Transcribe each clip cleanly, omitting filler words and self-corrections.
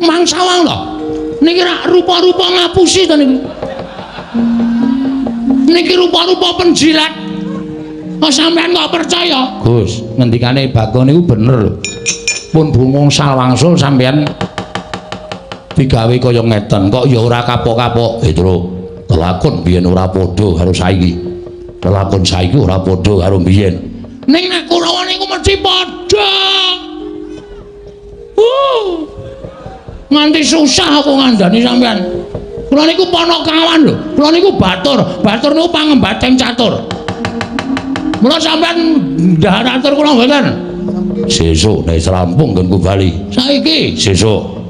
Mang sawang to. Niki rak rupa-rupa ngapusi to niki. Niki rupa-rupa penjilat. Kok sampean kok percaya? Gus, ngendikane Bagong niku bener lho. Pun bungungsal wangsul sampean digawe kaya ngeten, kok ya ora kapok-kapok. Truk, lelakon biyen ora padha karo saiki. Lelakon saiki ora padha karo biyen. Ning nek Kurawa niku mesti padha. Nganti susah aku ngandani sampean. Kula niku panakawan lho. Kula niku batur. Batur niku pangembating catur. Mula sampean ndahar atur kula mboten. Sesuk nek rampung nggonku bali. Saiki sesuk.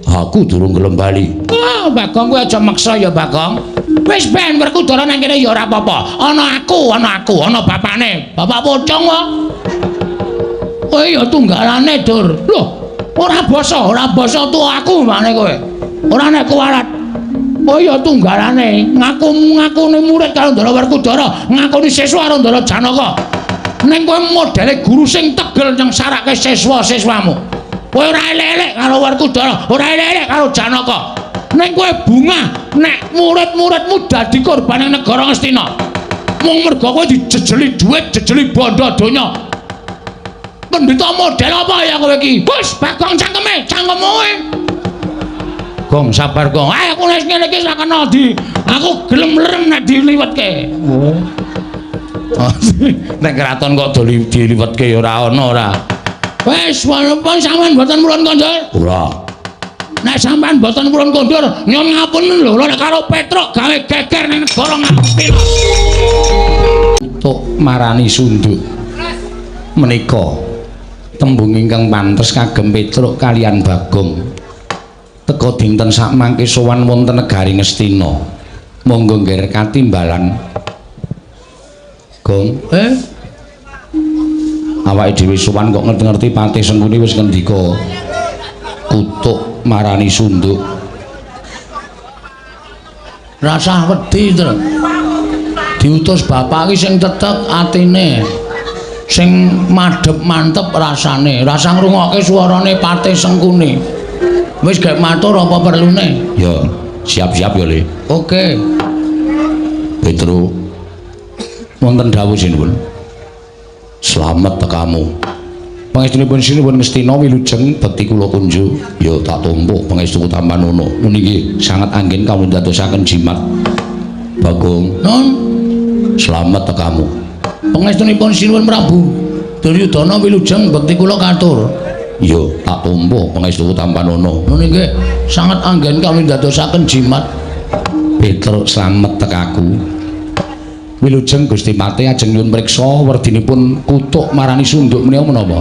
Aku durung gelem bali. Ah, Bagong kowe aja maksa ya, Bagong. Wis ben Werkudara nang kene ya ora apa-apa. Ana aku, ana aku, ana bapakne. Bapak pocong kok. Kowe ya tunggalane, Dur. Loh, ora basa tuwa aku mane kowe. Ora nek kuwalat. Kowe ya tunggalane, ngaku-ngakune murid karo Ndara Werkudara, ngakoni siswa karo Ndara Janaka. Ning kowe modele guru sing tegel nyengsarake siswa-siswamu. Kowe ora elek-elek karo Werkudara, ora elek-elek karo Janaka. Ning kowe bungah nek murid-muridmu dadi korban ing negara Ngastina. Mung merga kowe dijejeli dhuwit, jejeli bondo donya. Pendhita model apa ya kowe iki? Wis, Bagong cangkeme, cangkemmu kowe. Gong sabar, Gong. Eh, aku nek ngene iki ora kena di. Aku gelem lereng nek diliwetke. Oh. Nek kraton kok diliwetke ya ora ana ora. Wis, walaupun sampean mboten purun kondur. Ora. Nek sampean mboten purun kondur, nyuwun ngapunten lho, nek karo Petruk gawe geger ning negara Ngastina. Tuk marani sunduk. Menika tembung ingkang pantes kagem Petruk kalian Bagong. Teka dinten sakmangke sowan wonten negari Ngastina. Monggo ngger katimbalan. Gong, awake dhewe sowan kok ngerti-ngerti Patih Sengkuni wis ngendika kutuk marani sunduk. Rasah wedi, Tru. Diutus bapak iki sing tetek atine. Sing madhep mantep rasane, rasah ngrungokke suarane Patih Sengkuni. Wis gek matur apa perlune? Ya, siap-siap ya, Le. Oke. Petro. Wonten dawuh sinuwun. Slamet tekamu. Pangestunipun sinuwun Ngastina wilujeng bekti kula kunjuk. Ya tak tampa pangestu tampanana. Puniki sanget anggen kawula ndadosaken jimat. Bagong. Nun. Slamet tekamu. Pangestunipun sinuwun Prabu Duryudana wilujeng bekti kula katur. Ya tak tampa pangestu tampanana. Nun inggih sanget anggen kawula ndadosaken jimat. Petruk slamet tekaku. Wilujeng Gusti Patih ajeng nyuwun priksa werdinipun kutuk marani sunduk menika menapa?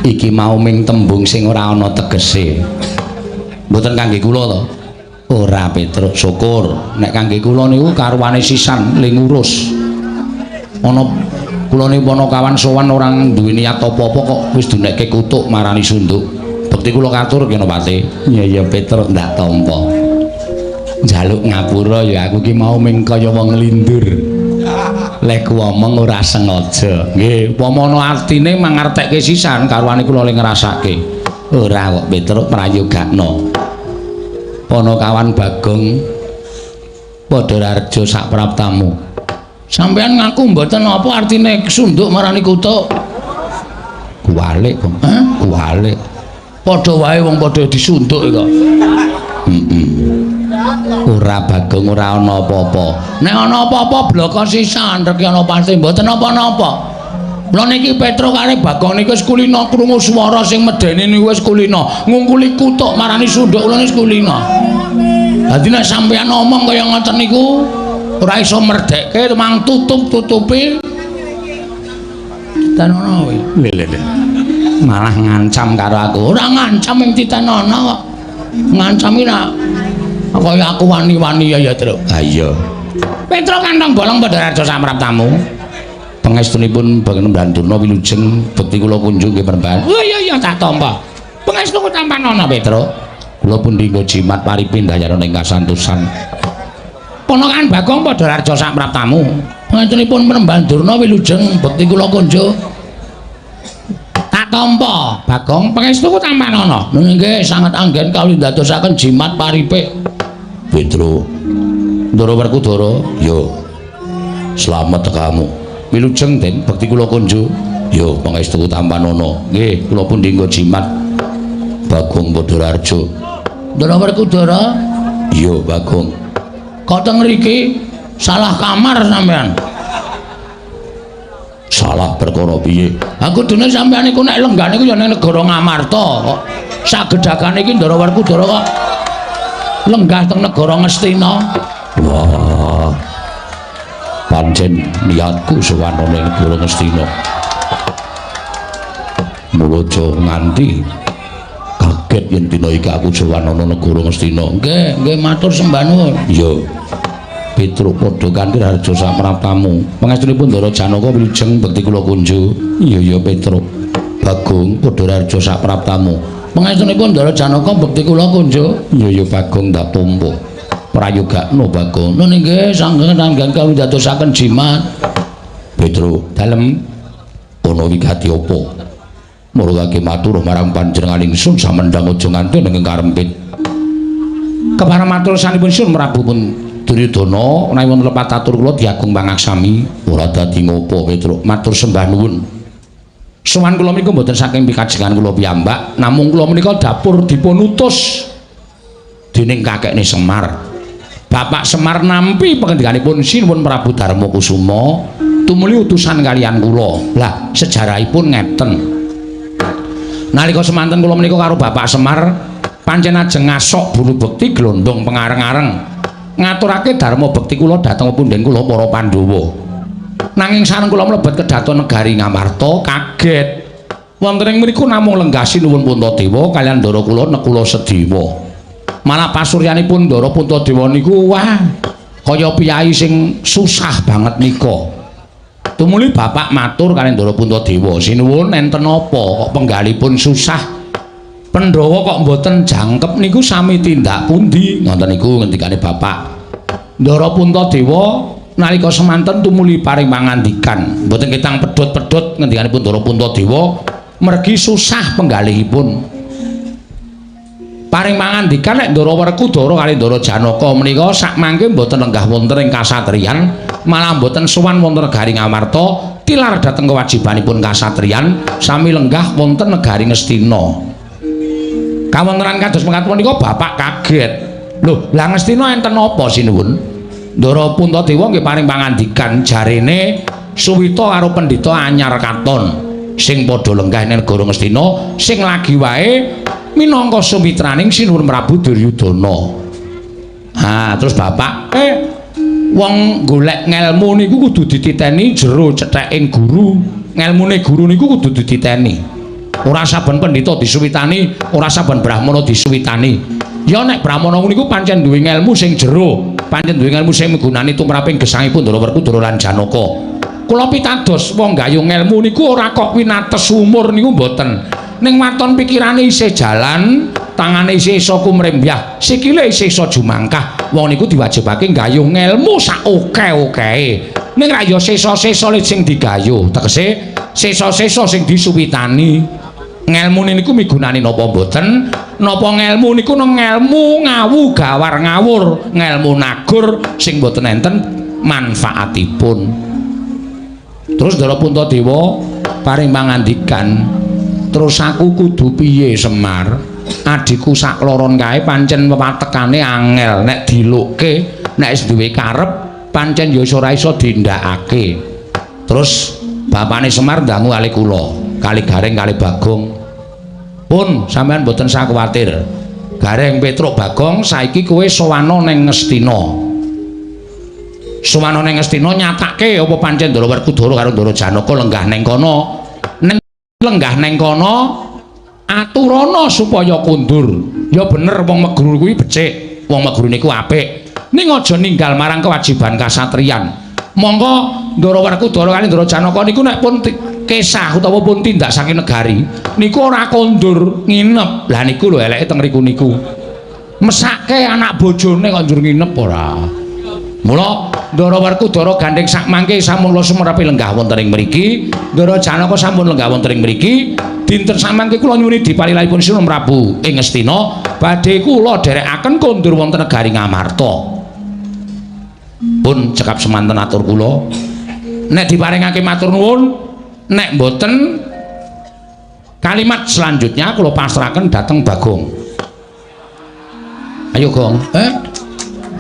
Iki mau ming tembung sing ora ana tegese. Mboten kangge kula to? Ora Petruk, syukur. Nek kangge kula niku karuane sisan le ngurus. Ana kula niku panakawan sowan ora duwe niat apa-apa kok wis dunekke kutuk marani sunduk. Bekti kula katur kena Patih. Iya iya Petruk ndak tampa. Njaluk ngapura ya aku ki mau ming kaya wong nglindur. Lek ku omong ora sengaja. Nggih, upama ana artine mangertekke sisan karuane kula le ngrasake. Ora kok Petruk prayogakno. Panakawan Bagong padha raja sak praptamu. Sampeyan ngaku mboten apa artine sunduk marani kutuk? Kuwalik, Gong. Hah? Kuwalik. Padha wae wong padha disunduk kok. Heeh. Ora Bagong ora ana apa-apa. Nek ana apa-apa bloko sisan rek ana pasti mboten napa-napa. Mula niki Petruk karo Bagong niku wis kulina krungu swara sing medeni niku wis kulina. Ngungkuli kutuk marani sunduk kula wis kulina. Dadi nek sampeyan ngomong kaya ngoten niku ora iso merdekke mang tutup-tutupi. Titenono kowe. Lho lho. Malah ngancam karo aku. Ora ngancam ing titenono kok. Ngancam iki nak kaya aku wani-wani ya ya, Truk. Ha iya. Petruk kantong bolong padha raja samraptamu. Pangestunipun Bagen Durna wilujeng bekti kula kunjung nggih Peremban. Oh iya iya tak tampa. Pangestu tampanana Petruk. Kula pundi nggo jimat paripindayana ing kasantosan. Ponakan Bagong padha raja samraptamu. Pangestunipun Peremban Durna wilujeng bekti kula kunjung. Tak Tak tampa, Bagong, pangestuku tampanana. Nggih, sanget anggen kawula ndadosaken jimat paripik. Petro. Ndara Werkudara, yo. Slamet tekamu. Wilujeng, Den, bekti kula kunjuk. Yo, pangestuku tampanana. Nggih, kula pun dinggo jimat. Bagong Padhararja. Ndara Werkudara, yo Bagong. Kok teng mriki salah kamar sampean? Salah perkara piye? Ha kudune sampean iku nek lenggah niku ya ning negara Ngamarta kok. Sagedhagane iki Ndara Werkudara kok lenggah teng negara Ngastina. Wah. Pancen niatku sowan ning negara Ngastina. Mula aja nganti kaget yen dina iki aku sowan ana negara Ngastina. Nggih, nggih matur sembah nuwun. Iya. Petruk padha kanthi harja sapraptamu. Pangestunipun Ndara Janaka wilujeng bekti kula kunjuk. Iya ya Petruk. Bagong padha harja sapraptamu. Pangestunipun Ndara Janaka bekti kula kunjuk. Iya ya Bagong tak tampa. Prayogakno Bagong. Nun nggih sanggeng anggen kawula ndadosaken jimat. Petruk dalem ana wigati apa? Murugake matur marang panjenengan ingsun samendhang aja nganti ing karempit. Kepareng matur sanipun Sun Prabu pun Duryudana menawi wonten lepat atur kula diagung pangaksami ora dadi ngopo Petruk matur sembah nuwun. Sowan kula menika mboten saking pikajengan kula piyambak, namung kula menika dapur dipun utus dening kakekne Semar. Bapak Semar nampi pangendikanipun Sinuwun Prabu Darma Kusuma tumuli utusan kaliyan kula. Lah sejarahipun ngeten. Nalika semanten kula menika karo Bapak Semar pancen ajeng ngasok bulu bekti glondong pengareng-areng ngaturake dharma bekti kula dhateng punden kula para Pandhawa. Nanging sareng kula mlebet kedaton negari Ngamarta kaget. Wonten ing mriku namung lenggah Sinuwun Puntadewa kaliyan ndara kula Nekula Sedewa. Malah pasuryanipun Ndara Puntadewa niku wah kaya piyai sing susah banget nika. Tumuli bapak matur kaliyan Ndara Puntadewa, "Sinuwun enten apa kok penggalipun susah? Pandhawa kok mboten jangkep niku sami tindak pundi?" Ngoten niku ngendikane bapak. Ndara Puntadewa nalika semanten tumuli paring pangandikan, mboten ketang pedhot-pedhot ngendikanipun Ndara Puntadewa mergi susah penggalihipun. Paring pangandikan nek Ndara Werkudara kali Ndara Janaka menika sakmangke mboten lenggah wonten ing kasatriyan, malah mboten sowan wonten negari Ngamarta, tilar dhateng kewajibanipun kasatriyan sami lenggah wonten negari Ngastina. Kawontenan kados mekaten menika bapak kaget. Lho, lah Ngastina enten apa sinuwun? Ndara Puntadewa nggih paring pangandikan jarene Suwita karo pendhita anyar katon sing padha lenggah ing negara Ngastina sing lagi wae minangka sumitraning Sinuwun Prabu Duryudana. Ha, terus bapak wong golek ngelmu niku kudu dititeni jero cetheking guru. Ngelmune guru niku kudu dititeni. Ora saben pendhita disuwitani, ora saben brahmana disuwitani. Ya nek brahmana niku pancen duwe ngelmu sing jero, pancen duwe ngelmu sing migunani tumraping gesangipun Ndara Werkudara lan Janaka. Kula pitados wong gayung ngelmu niku ora kok winates umur niku mboten. Ning waton pikirane isih jalan, tangane isih iso kumrembyah, sikile isih iso jumangkah. Wong niku diwajibake gayuh ngelmu sak oke-okehe. Ning ra ya sesa-sesa sing digayuh, tegese sesa-sesa sing disuwitani. Ngelmune niku migunani napa mboten? Napa ngelmu niku nang ngelmu ngawu gawar ngawur, ngelmu nagur sing mboten enten manfaatipun. Terus Ndara Puntadewa paring pangandikan, terus aku kudu piye Semar? Adhiku sakloron kae pancen wewatekane angel nek dilukke, nek wis duwe karep pancen ya ora iso dindakake. Terus bapane Semar ndangu kali kula, kali Gareng kali Bagong. Pun sampean mboten usah kuwatir. Gareng Petruk Bagong saiki kowe sowana ning Ngastina. Sowana ning Ngastina nyatake apa pancen Ndara Werkudara karo Ndara Janaka lenggah ning kono. Ning lenggah ning kono aturana supaya kondur. Ya bener wong Meguru kuwi becik, wong Meguru niku apik. Ning aja ninggal marang kewajiban kasatriyan. Monggo Ndara Werkudara kali Ndara Janaka niku nek pun kesah utawa pun tindak saking negari niku ora kondur nginep. Lah niku lho eleke teng riku niku. Mesake anak bojone kok njur nginep ora. Mula Ndara Werkudara gandheng sak mangke sampun kula sumerepi lenggah wonten ing mriki, Ndara Janaka sampun lenggah wonten ing mriki, Dinten samangke kula nyuwuni dipalilahipun Sinuwun Prabu ing Ngastina badhe kula dherekaken kondur wonten negari Ngamarta. Pun cekap semanten atur kula. Nek diparingake matur nuwun, nek mboten kalimat selanjutnya kula pasrahaken dhateng Bagong. Ayo Gong.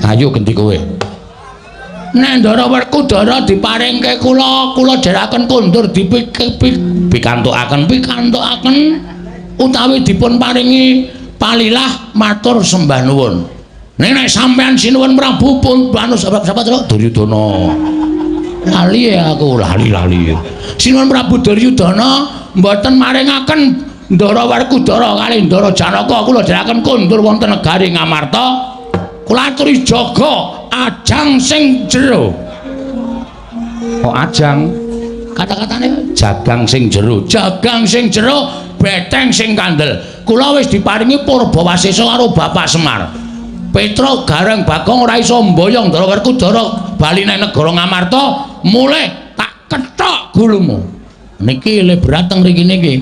Ayo genti kowe. Nek Ndara Werkudara diparingke kula, kula dherekaken kondur pikantukaken utawi dipun paringi palilah matur sembah nuwun. Ning nek sampean Sinuwun Prabu pun anu sapa sapa Duryudana. Lali ya aku, lali-lali. Sinuwun Prabu Duryudana mboten maringaken Ndara Werkudara kalih Ndara Janaka kula dherekaken kondur wonten negari Ngamarta. Kula aturi jaga ajang sing jero. Kok ajang? Kata-katane jagang sing jero, jagang sing jero, beteng sing kandel. Kula wis diparingi Purbawasesa karo Bapak Semar. Petruk Gareng Bagong ora iso mboyong Ndara Werkudara bali nang negara Ngamarta, mulih tak kethok gulumu. Niki le berat teng mriki niki.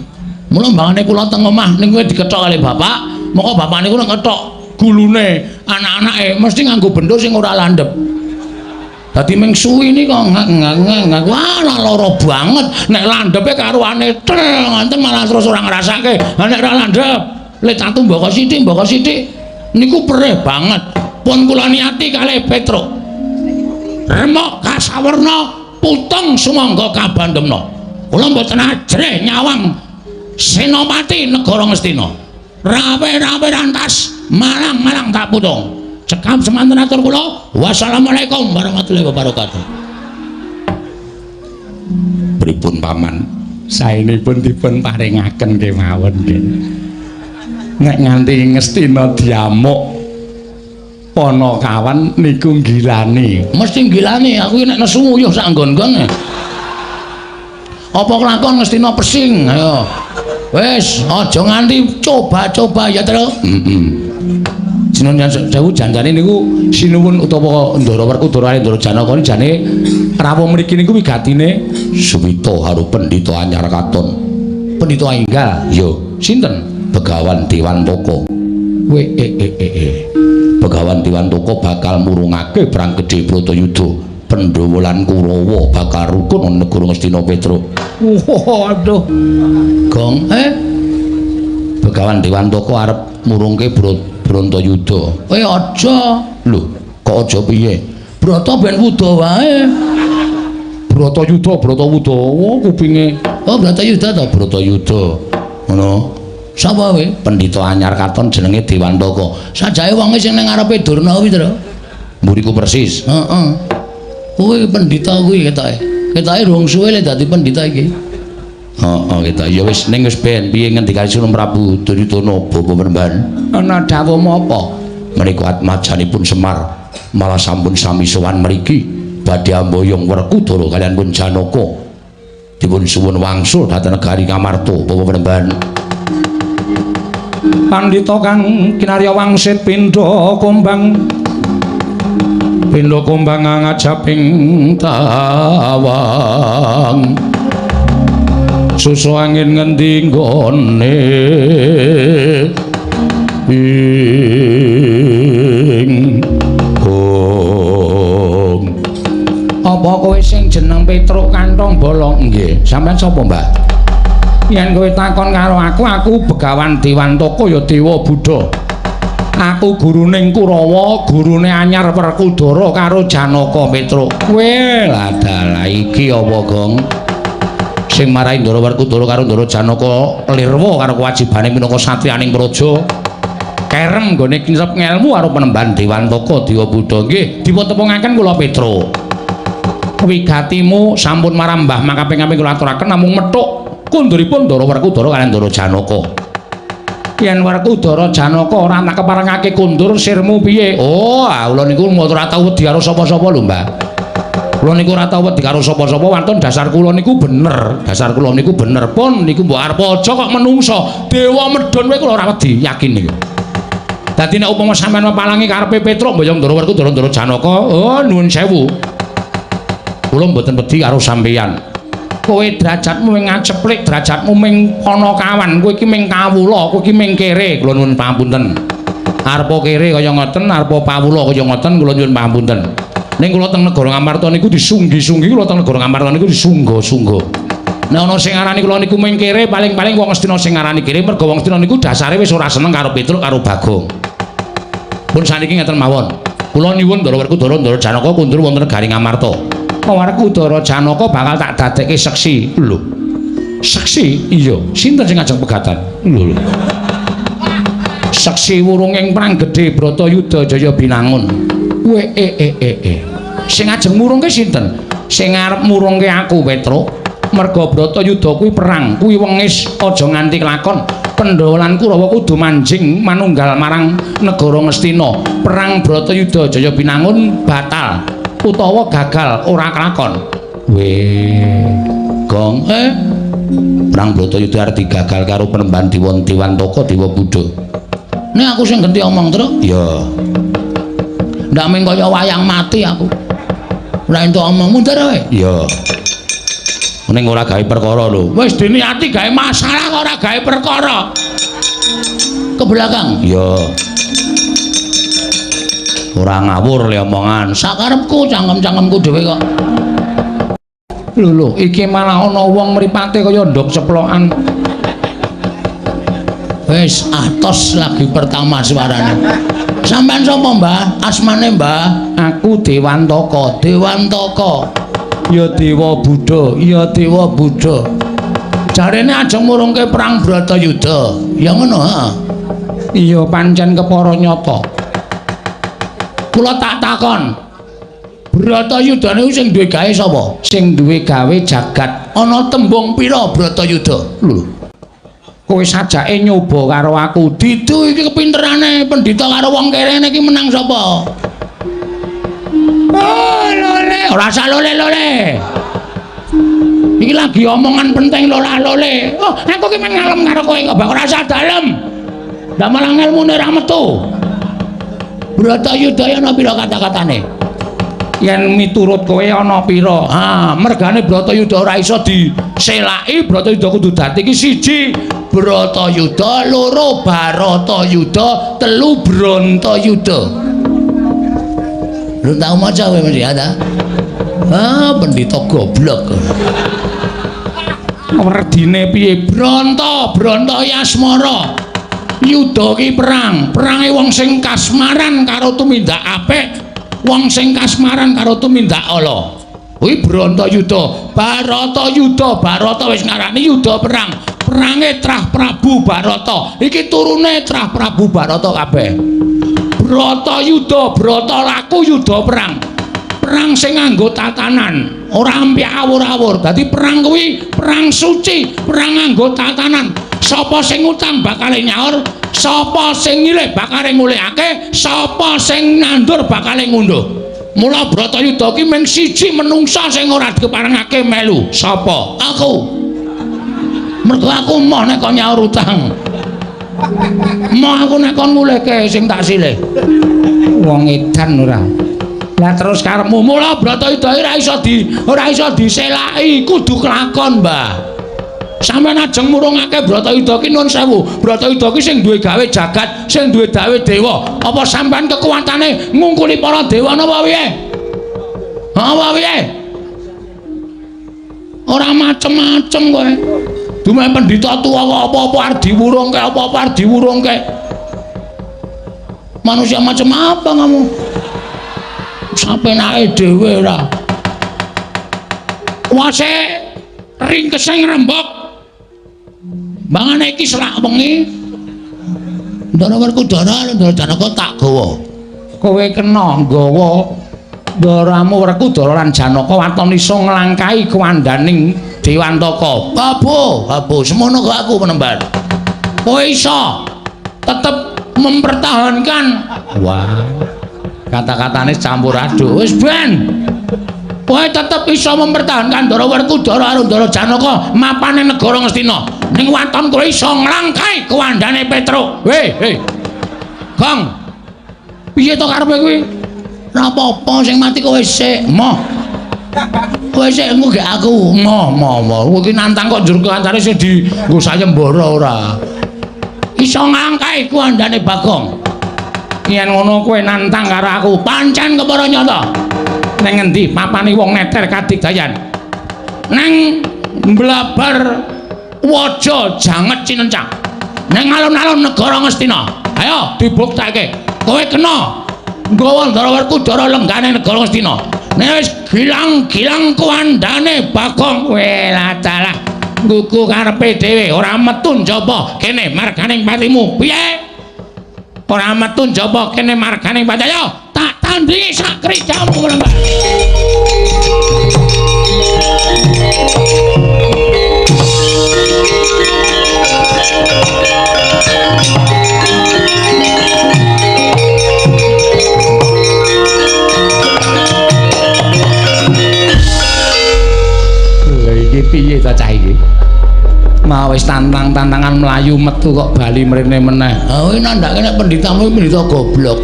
Mula mbangane kula teng omah niku dikethok kali bapak, moko bapak niku nek ngethok gulune anak-anake mesti nganggo bendo sing ora landhep. Dadi ming suwi niki kok ngak wah lara banget. Nek landhepe karuane tel ngoten malah terus ora ngrasake. Ha nek ora landhep, le tatu mboko sithik niku perih banget. Pun kula niati kalih Petruk. Remuk kasawerna putung sumangga kabandemna. Kula mboten ajrih nyawang Senopati negara Ngastina. Rawe-rawe rantas malang-malang tak putung. Cekap semanten atur kula. Wassalamualaikum warahmatullahi wabarakatuh. Pripun paman? Saenipun dipun paringaken kemawon nggih. Nek nganti Ngastina diamuk Panakawan niku nggilani. Mesti nggilani, aku nek nesu nguyuh sak nggon-nggon. Apa kelakon Ngastina pesing? Ayo. Wis, aja nganti coba-coba ya, Tru. Heeh. Sinuwun sewu janjane niku sinuwun utawa Ndara Werkudara Ndara Janaka niku jane rawuh mriki niku wigatine Suwita karo Pendhita Anyar Katon. Pendhita enggal? Ya, sinten? Begawan Dewantaka. We e e e e. Begawan Dewantaka bakal murungake perang gedhe Bratayuda. Pandhawa lan Kurawa bakal rukun ana negara Ngastina Petruk. Waduh. Gong, Begawan Dewantaka arep murungke Bratayuda. Aja. Lho, kok aja piye? Brata ben wuda wae. Bratayuda, Bratawuda. Oh, kupinge. Oh, Bratayuda ta? Bratayuda. Ngono. Sapa kowe? Pendhita Anyar Katon jenenge Dewantaka. Sajae wonge sing ning ngarepe Durna kuwi, Tru. Mburiku persis. Heeh. Kuwi pendhita kuwi ketoke. Ketoke rong suwe le dadi pendhita iki. Heeh, ketok. Ya wis ning wis ben piye ngendikane Sinuwun Prabu Duryudana bapa Penemban. Ana dawuh apa? Menika atmajanipun Semar malah sampun sami sowan mriki badhe amboyong Werkudara kaliyan pun Janaka. Dipun suwun wangsul dhateng negari Ngamarta bapa Penemban. Pandhita kang kinarya wangsit pindha kumbang pindha kumbang ngajaping tawang susu angin ngendi nggone ing gong. Apa kowe sing jeneng Petruk Kantong Bolong? Nggih. Sampeyan sapa, Mbah? Yen kowe takon karo aku, aku Begawan Dewantaka ya Dewa Buddha. Aku guruning Kurawa, gurune Anyar Werkudara karo Janaka Petruk. Kowe lah dalah iki apa, Gong? Sing marai Ndara Werkudara karo Ndara Janaka lirwa karo kewajibane minangka satriyaning praja. Kerem nggone kincep ngelmu karo Penemban Dewantaka Dewa Buddha. Nggih, dipun tepungaken kula Petruk. Wigatimu sampun marambah makaping-kaping kula aturaken namung methuk kunduripun Ndara Werkudara kaliyan Ndara Janaka. Yen Werkudara Janaka ora tak keparengake kundur sirmu piye? Oh, kula niku ora tau wedi karo sapa-sapa lho, Mbah. Kula niku ora tau wedi karo sapa-sapa, wonten dasar kula niku bener. Dasar kula niku bener pun niku mbok arep aja kok menungso. Dewa medhun kowe kula ora wedi, yakin niku. Dadi nek upama sampeyan mepalangi karepe Petruk mboyong Ndara Werkudara Ndara Janaka, oh nuwun sewu. Kula mboten wedi karo sampeyan. Kowe derajatmu ming ngaceplik, derajatmu ming panakawan, kowe iki ming kawula, kowe iki ming kere. Kula nyuwun pangapunten. Arepa kere kaya ngoten, arepa pawula kaya ngoten, kula nyuwun pangapunten. Ning kula teng negara Ngamarta niku disunggi-sunggi, kula teng negara Ngamarta niku disungga-sungga. Nek ana sing ngarani kula niku ming kere, paling-paling wong Astina sing ngarani kere, merga wong Astina niku dasare wis ora seneng karo Petruk karo Bagong. Pun saniki ngeten mawon. Kula nyuwun Ndara Werkudara, Ndara Janaka kundur wonten negari Ngamarta. Werkudara Janaka bakal tak dadekke seksi. Lho. Seksi? Iya. Sinten sing ngajeng pegatan? Lho. Seksi wurunging perang gedhe Bratayuda Jaya Binangun. We e e e e. Sing ngajeng murungke sinten? Sing arep murungke aku, Petruk. Merga Bratayuda kuwi perang, kuwi wengis aja nganti kelakon. Pandhawa lan Kurawa kudu manjing manunggal marang negara Ngastina. Perang Bratayuda Jaya Binangun batal utawa gagal ora kelakon. Weh, gong perang Bratayuda arep digagal karo penemban Dewa Dewantaka Dewa Buddha. Nek aku sing genti omong, Truk. Ya. Ndak mung kaya wayang mati aku. Ora entuk omong mundur kowe. Iya. Ning ora gawe perkara lho. Wis diniati gawe masalah kok ora gawe perkara. Ke belakang. Iya. Ora ngawur le omongan. Sakarepku cangkem-cangkemku dhewe kok. Lho lho, iki malah ana wong mripate kaya ndok ceplokan. Wis atos lagi pertama suarane. Sampeyan sapa, Mbah? Asmane, Mbah? Aku Dewantaka. Dewantaka. Ya Dewa Buddha, ya Dewa Buddha. Jarene ajeng murungke perang Bratayuda. Ya ngono, ha. Iya pancen kepara nyata. Kula tak takon. Bratayuda niku sing duwe gawe sapa? Sing duwe gawe jagat. Ana tembung pira Bratayuda? Lho. Kowe sajake nyoba karo aku. Didu iki kepinterane pendhita karo wong kerene iki menang sapa? Oh, lole, ora usah lole-lole. Iki lagi omongan penting lola-lole. Oh, aku ki men ngalem karo kowe kok ora usah dalem. Lah malah ngelmune ra metu. Bratayuda ana pira kata-katane? Yen miturut kowe ana pira? Ha, mergane Bratayuda ora iso diselaki, Bratayuda kudu dadi iki siji Bratayuda, loro Baratayuda, telu Brantayuda. Lu tau maca kowe mesti ya ta? Ah, pendhita goblok. Werdine piye? Branta, Branta Yasmara. Yuda ki perang, perange wong sing kasmaran karo tumindak apik, wong sing kasmaran karo tumindak ala. Kuwi Brantayuda, Baratayuda, Barata wis ngarani yuda perang. Perange Trah Prabu Barata. Iki turune Trah Prabu Barata kabeh. Bratayuda, brata laku yuda perang. Perang sing nganggo tatanan, ora ampyak awur-awur. Dadi perang kuwi perang suci, perang nganggo tatanan. Sapa sing ngutang bakale nyaur, sapa sing nyilih bakale ngulihake, sapa sing nandur bakale ngunduh. Mula Bratayuda ki mung siji menungsa sing ora dikeparengake melu. Sapa? Aku. Mergo aku emoh nek kon nyaur utang. Emoh aku nek kon ngulihke sing tak silih. Wong edan ora. Lah terus karepmu mula Bratayuda ora iso diselaki, kudu kelakon, Mbah. Sampeyan ajeng murungake Bratayuda ki nuwun sewu. Bratayuda ki sing duwe gawe jagat, sing duwe gawe dewa. Apa sampeyan kekuatane ngungkuli para dewa napa piye? Apa piye? Ora macem-macem kowe. Dumeh pendhita tuwa kok apa-apa arep diwurungke, apa-apa arep diwurungke. Manusia macam apa kamu? Sapenake dhewe ora. Wase ringkesing rembug. Bangane iki selak wengi. Ndara Werkudara, Ndara Janaka tak gawa. Kowe kena nggawa ndaramu Werkudara lan Janaka waton iso nglangkahi kuwandaning Dewantaka. Babu, babu, semono kok aku penemban. Kowe iso tetep mempertahankan. Wah. Kata-katane campur aduk. Wis ben. Kowe tetep iso mempertahankan Ndara Werkudara karo Ndara Janaka mapane negara Ngastina. Ning waton kowe iso nglangkahi kuwandane Petruk. Weh, hei. Gong. Piye to karepe kuwi? Ora apa-apa sing mati kowe sik. Moh. Kowe sik engko gek aku mo mo mo. Kowe iki nantang kok njur kancane sing dienggo sayembara ora. Iso ngangkai kuandane Bagong. Yen ngono kowe nantang karo aku, pancen kepara nyata. Nang ngendi papane wong neter kadigdayan? Nang Mblabar Waja Janget Cinencang. Nang alun-alun negara Ngastina. Ayo dibuktekke. Kowe kena nggawa Ndara Werkudara lenggane negara Ngastina. Nek wis gilang-gilang kuandane Bagong, welah dalah nggugu karepe dhewe ora metu njaba kene marganing patimu. Piye? Ora metu njaba kene marganing pati. Ayo tak tandingi sak krijamu lembah. Lha iki piye ta cah iki? Mau wis tantang-tantangan mlayu metu kok bali mrene meneh. Ha kowe nandhake nek pendhitamu pendhita goblok.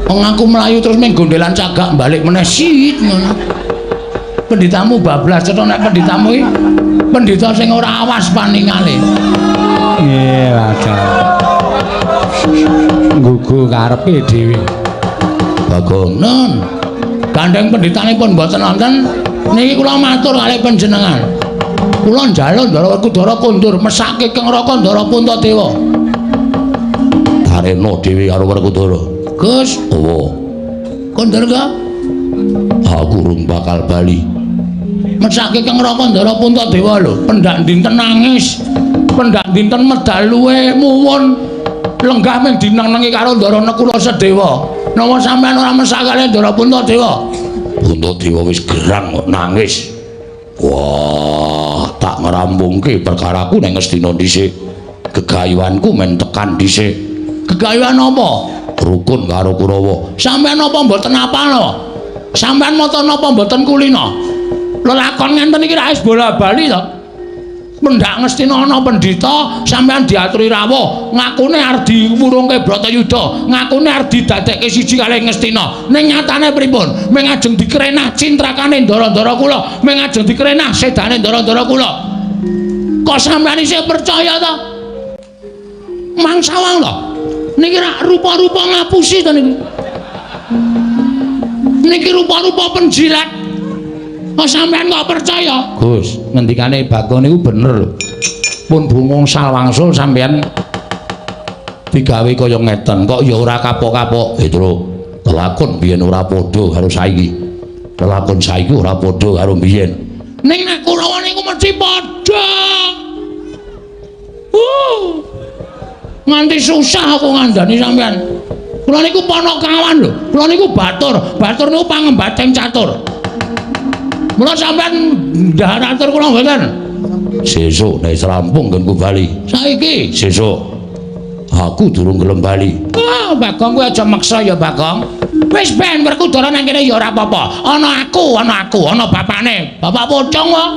Wong aku mlayu terus ming gondelan cagak balik meneh sit ngono. Pendhitamu bablas cetha nek pendhitamu iki pendhita sing ora awas paningale. Nggih, wadah. Nggugu karepe dhewe. Bagong nun. Gandeng pendhitanipun mboten wonten niki kula matur kalih panjenengan. Kula njaluk Ndara Werkudara kondur mesake Kang Raka Ndara Puntadewa. Tarena dhewe karo Werkudara. Gus, owo. Kondur ka? Aku urung bakal bali. Mesake Kang Raka Ndara Puntadewa lho, pendak dinten nangis. Pendak dinten medal luwe muwun lenggah ming dineng-nengi karo Ndara Nekula Sedewa. Napa sampean ora mesakake Ndara Puntadewa? Puntadewa wis gerang kok nangis. Wah, tak ngrampungke perkaraku ning Ngastina dhisik. Gegayuhanku men tekan dhisik. Gegayuhan apa? Rukun karo Kurawa. Sampeyan napa mboten apal? Sampeyan mata napa mboten kulina? Lelakon ngenten iki ra wis bola-bali to. Pendak Ngastina ana pendhita, sampeyan diaturi rawuh, ngakune arep diwurungke Bratayuda, ngakune arep didadekke siji kalih Ngastina. Ning nyatane pripun? Ming ajeng dikrenah cintrakane ndara-ndara kula, ming ajeng dikrenah sedane ndara-ndara kula. Kok sampeyan isih percaya to? Mangsawang to? Niki rak rupa-rupa ngapusi to niki. Niki rupa-rupa penjilat. Kok sampean kok percaya? Gus, ngendikane Bagong niku bener lho. Pun bungung salwangsul sampean digawe kaya ngeten, kok ya ora kapok-kapok. Petro, lelakon biyen ora padha karo saiki. Lelakon saiki ora padha karo biyen. Ning nek Kurawa niku mesti padha. Nganti susah aku ngandani sampean. Kula niku panakawan lho. Kula niku batur. Batur niku pangembating catur. Mula sampean ndahar atur kula mboten. Sesuk nek rampung nggonku bali. Saiki sesuk aku durung gelem bali. Ah, Bagong kowe aja maksa ya, Bagong. Wis ben Werkudara nang kene ya ora apa-apa. Ana aku, ana aku, ana bapakne. Bapak pocong wae.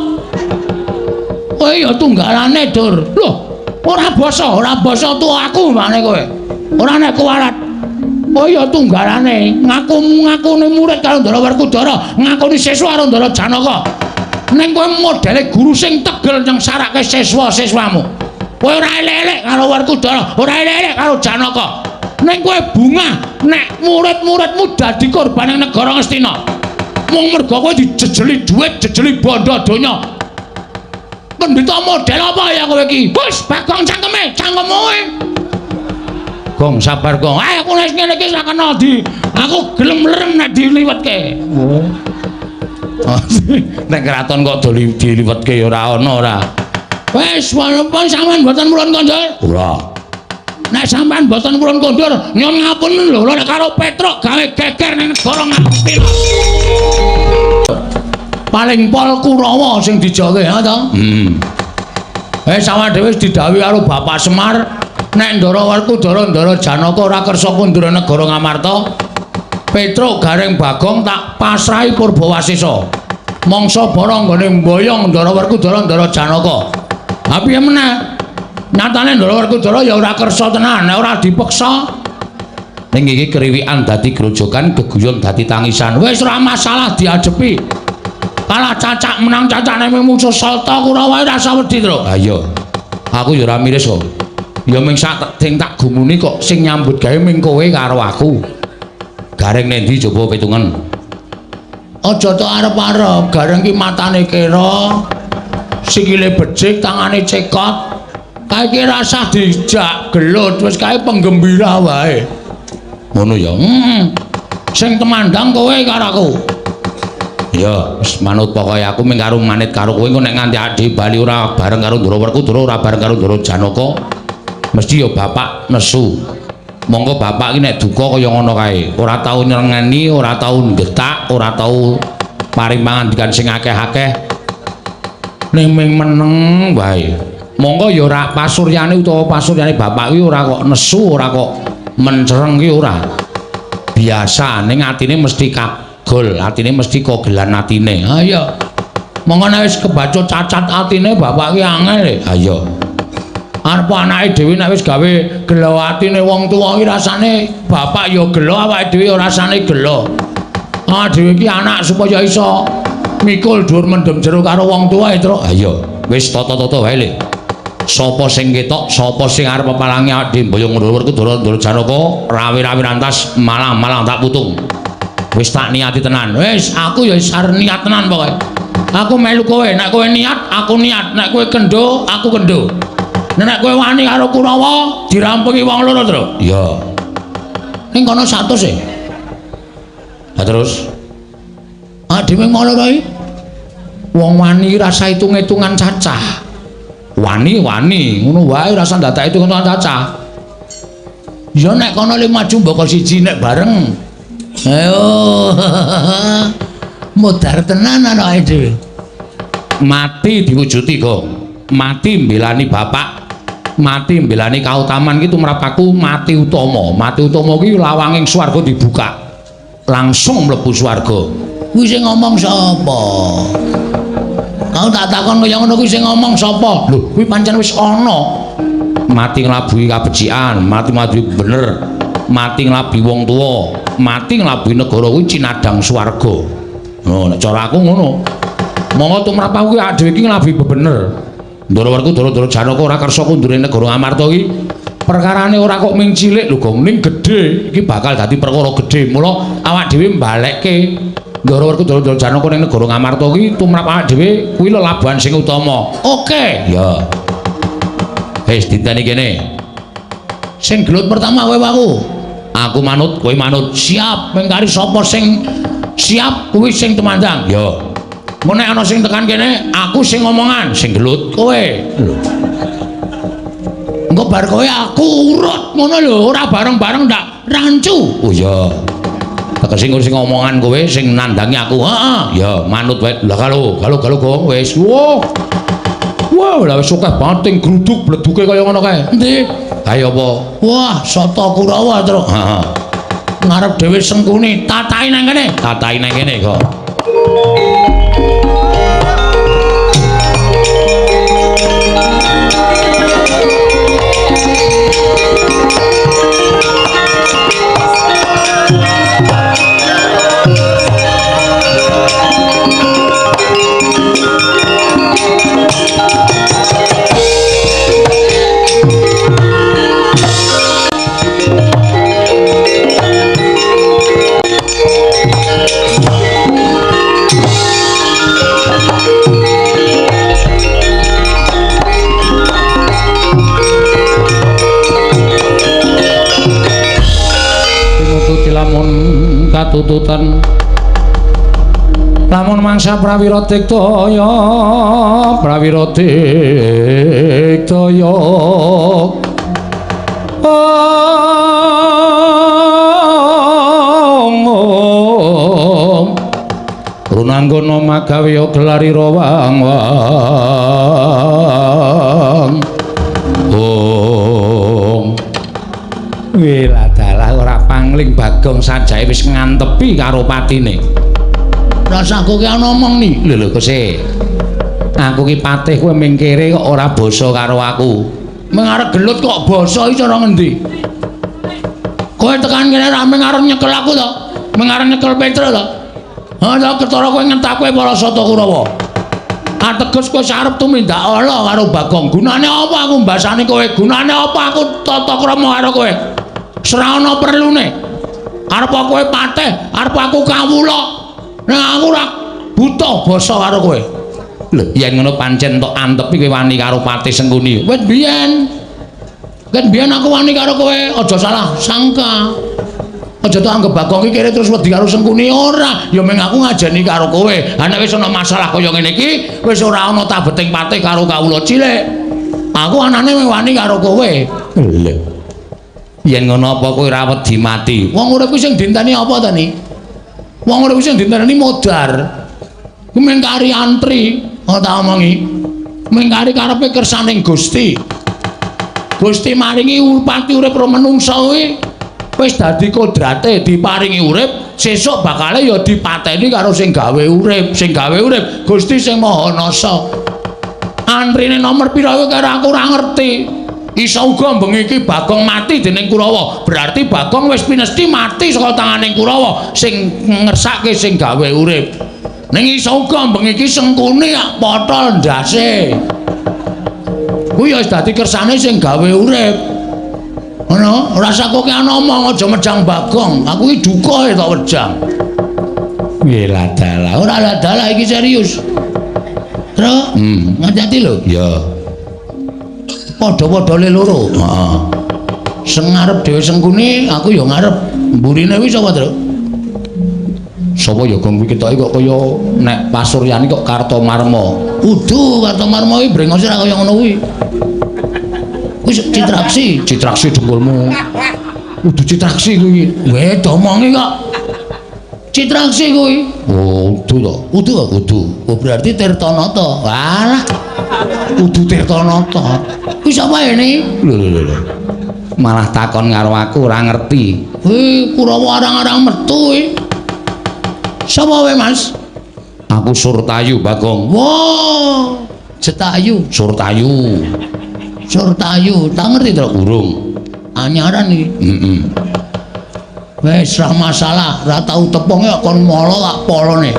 Kowe ya tunggalane, Dur. Loh, ora basa tuwa aku mbane kowe. Ora nek kuwalat. Oh ya tunggalane, ngaku-ngakune murid karo Ndara Werkudara, ngakoni siswa karo Ndara Janaka. Ning kowe modele guru sing tegel nyengsarake siswa-siswamu. Kowe ora elek-elek karo Werkudara, ora elek-elek karo Janaka. Ning kowe bungah nek murid-muridmu dadi korban ing negara Ngastina. Mung mergo kowe dijejeli dhuwit, jejeli bondo donya. Pendhita model apa ya kowe iki? Wis Bagong cangkeme, cangkemmu kowe. Gong sabar gong. Ayo aku nek ngene iki ora kena di. Aku gelem lerem nek diliwetke. Oh. Nek kraton kok diliwetke ya ora ana ora. Wis walaupun sampean mboten purun kondur. Ora. Nek sampean mboten purun kondur, nyuwun ngapunten lho nek karo Petruk gawe geger ning negara Ngastina. Paling pol Kurawa sing dijoke ha to? Sawah dhewe wis didhawuhi karo Bapak Semar. Nek Ndara Werkudara Ndara Janaka ora kersa kondur negara Ngamarta, Petruk Gareng Bagong tak pasrahi Purbawasesa. Mangsa bara nggone mboyong Ndara Werkudara Ndara Janaka. Ha piye meneh? Nyatane Ndara Werkudara ya ora kersa tenan, nek ora dipeksa. Ning iki kriwikan dadi grojogan, geguyon dadi tangisan. Wis ora masalah diadepi. Kalah cacak menang cacak nek musuh Salta Kurawa rasa wedi, Truk. Ha iya. Aku ya ora miris kok. Ya ming sak sing tak gumuni kok sing nyambut gawe ming kowe karo aku. Gareng nendi coba pitungen. Aja tok arep-arep, gareng ki matane kera, sikile becik, tangane cekot. Kae ki rasah dijak gelut, wis kae penggembira wae. Ngono ya. Heeh. Sing temandang kowe karo aku. Ya, wis manut pokoke aku ming karo manit karo kowe engko nek nganti ade bali ora bareng karo Ndara Werkudara, ora bareng karo Ndara Janaka, mesti ya bapak nesu. Monggo bapak iki nek duka kaya ngono kae, ora tau nyrengeni, ora tau nggetak, ora tau paring pangandikan sing akeh-akeh. Ning ming meneng wae. Monggo ya ora pasuryane utawa pasuryane bapak kuwi ora kok nesu, ora kok mencereng ki ora. Biasa ning atine mesti kagol, atine mesti kogelan atine. Ha iya. Monggo nek wis kebacut cacat atine bapak ki angel. Ha iya. Arep anake dhewe nek wis gawe gelo atine wong tuwa ki rasane bapak ya gelo, awake dhewe ya rasane gelo. Awake dhewe ki anak supaya iso mikul dhuwur mendem jero karo wong tuwa, Truk. Ha iya. Wis tata-tata wae le. Sapa sing ketok, sapa sing arep pepalangi awake dhewe mboyong Ndara Werkudara, Ndara Janaka, rawe-rawe rantas malang-malang tak putung. Wis tak niati tenan. Wis aku ya wis arep niat tenan pokoke. Aku melu kowe, nek kowe niat, aku niat, nek kowe kendho, aku kendho. Nek kowe wani karo Kurawa, dirampungi wong loro, Truk. Iya. Ning kono 100 e. Lah terus dhewe wong loro iki wong wani rasa hitung-hitungan cacah. Wani-wani ngono wae rasa ndadak hitung-hitungan cacah. Ya nek kono le maju mboko siji nek bareng. Ayo. Modar tenan anake dhewe. Mati diwujuti, Gong. Mati mbelani bapak, mati mbelani kautaman ki tumrap aku mati utama. Mati utama ki lawanging swarga dibuka. Langsung mlebu swarga. Kuwi sing ngomong sapa? Kau tak takon kaya ngono kuwi sing ngomong sapa? Lho, kuwi pancen wis ana. Mati nglabuhi kabecikan, mati mati bener, mati nglabuhi wong tuwa, mati nglabuhi negara kuwi cinadang swarga. Oh, nek cara aku ngono. Monggo tumrap aku ki awake dhewe iki nglabuhi bebener. Ndara Werkudara, Ndara Janaka ora kersa kundure negara Amarta iki. Perkarane ora kok ming cilik lho, Gong, ning gedhe. Iki bakal dadi perkara gedhe. Mula awak dhewe mbalekke Ndara Werkudara, Ndara Janaka ning negara Ngamarta iki tumrap awake dhewe kuwi lelabuhan sing utama. Oke. Ya. Wis diteni kene. Sing gelut pertama kowe aku. Aku manut, kowe manut. Siap, ming kari sapa sing siap kuwi sing tumandang. Ya. Mun nek ana sing tekan kene, aku sing ngomongan, sing gelut kowe. Lho. Engko bar kowe aku urut ngono lho, ora bareng-bareng ndak rancu. Oh iya. Tegese sing ngomongan kowe sing nandangi aku. Heeh. Ya, manut wae. Lah kalo, kalo kalo Gong wis. Wah. Wah, lah wis akeh banget sing gruduk bleduke kaya ngono kae. Endi? Ayo apa? Wah, Sata Kurawa, Truk. Heeh. Ngarep dhewe Sengkuni, tatahi nang kene. Tatahi nang kene kok. Lamun katututan lamun mangsa prawira diktaya prawira diktaya runanggono magawe gelarira wang wang om wiladalah ora pangling Bagong sajae wis ngantepi karo patine. Rasaku ki ana omong ni. Lho lho Kose. Aku ki patih kowe ming kere kok ora basa karo aku. Ming arep gelut kok basa iki cara ngendi? Kowe tekan kene ra mung arep nyekel aku to? Mung arep nyekel Petruk to? Ha to ketara kowe ngentap kowe para Sata Kurawa. Ateges kowe arep tumindak ala karo Bagong. Gunane apa aku mbasani kowe? Gunane apa aku tata krama karo kowe? Ora ana perlune. Arep kowe pateh, arep aku kawula. Nek aku ora buta basa karo kowe. Lho, yen ngono pancen tok antepi kowe wani karo Patih Sengkuni. Wis biyen. Kan biyen aku wani karo kowe, aja salah sangka. Aja tok anggep Bagong iki kere terus wedi karo Sengkuni ora. Ya mung aku ngajeni karo kowe. Ha nek wis ana masalah kaya ngene iki, wis ora ana tabeting patih karo kawula cilik. Aku anane mung wani karo kowe. Lho. Yen ngono apa kowe ora wedi mati? Wong urip kuwi sing dinteni apa ta ni? Wong urip kuwi sing dinteni modar. Kuwi mung kari antri, oh tak omongi. Mung kari karepe kersaning Gusti. Gusti maringi pati urip ro menungsa kuwi wis dadi kodrate diparingi urip, sesuk bakale ya dipateni karo sing gawe urip, sing gawe urip Gusti sing Maha Nasa. Antrine nomor pira kuwi karo aku ora ngerti. Iso uga bengi iki Bagong mati dening Kurawa. Berarti Bagong wis pinesti mati saka tanganing Kurawa sing ngersake sing gawe urip. Ning iso uga bengi iki Sengkuni potol ndase. Kuwi ya wis dadi kersane sing gawe urip. Ngono, ora usah kowe ana omong aja mejang Bagong. Aku iki duka tok wejang. Nggih ladalah. Ora ladalah iki serius. Truk, ngati-ati lho. Ya. Padha-padha le loro. Heeh. Sing ngarep dhewe Sengkuni, aku ya ngarep. Mburine kuwi sapa, Truk? Sapa ya Gong kuwi ketoke kok kaya nek pasuryane kok Kartomarma. Udu Kartomarma kuwi brengose ora kaya ngono kuwi. Kuwi Citraksi, Citraksi dengkulmu. Udu Citraksi kuwi. Weh, domongi kok. Citraksi kuwi. Oh, udu to. Udu kok udu. Oh, berarti Tirtanata. Walah. Udu Tirtanata. Kuwi sapa ini? Lho lho lho. Malah takon karo aku ora ngerti. Kuwi Kurawa arang-arang metu kuwi. Sapa kowe, Mas? Aku Surtayu, Bagong. Wah, Jetayu, Surtayu. Surtayu, tak ngerti to urung. Anyaran iki. Heeh. Wis ra masalah, ra tau tepung kok kon molo tak polone.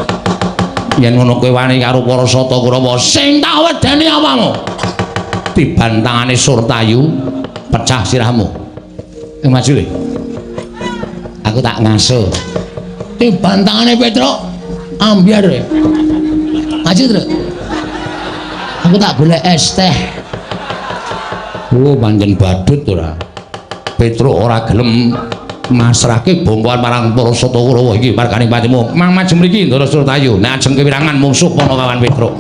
Yen ngono kowe wani karo para Sata Kurawa, sing tak wedeni awakmu. Tiban tangane Surtayu, pecah sirahmu. Maju le. Aku tak ngaso. Tiban tangane Petruk, ambyar. Maju, Truk. Aku tak golek es teh. Oh, pancen badut ora. Petruk ora gelem masrahke bongkoan marang para Sata Kurawa iki margane patimu. Mang maju mriki Ndara Surtayu. Nek ajeng kewirangan mungsuh Panakawan Petruk.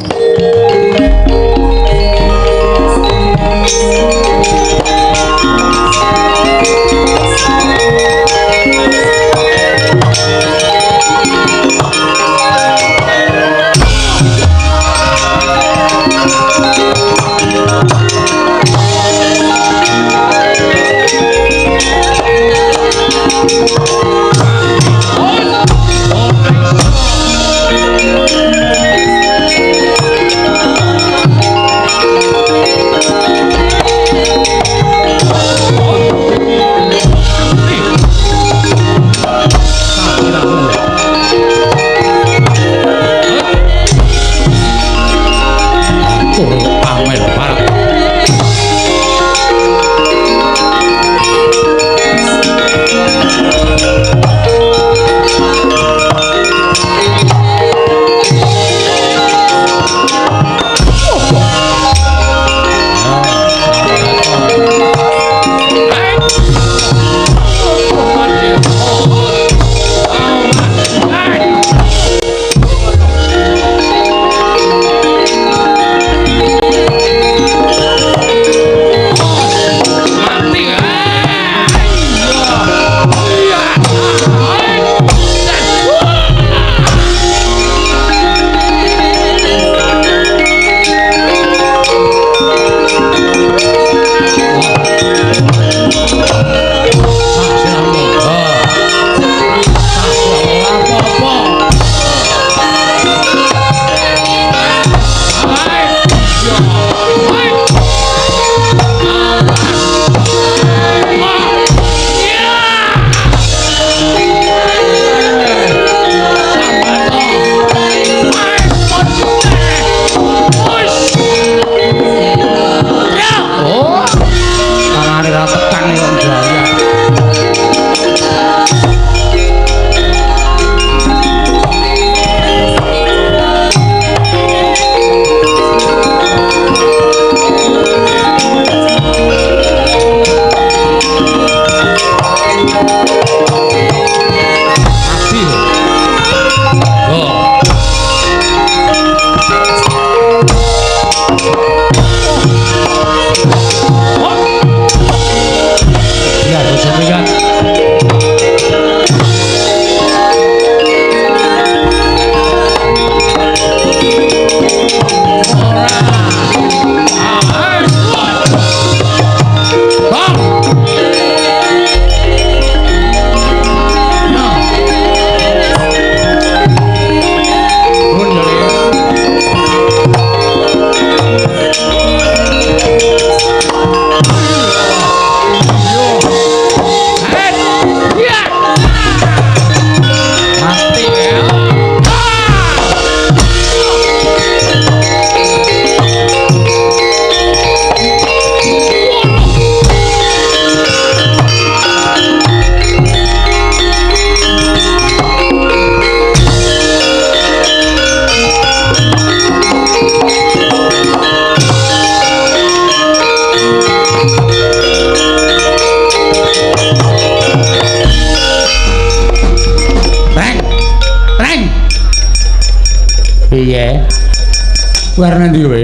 Kowe arep ndi kowe?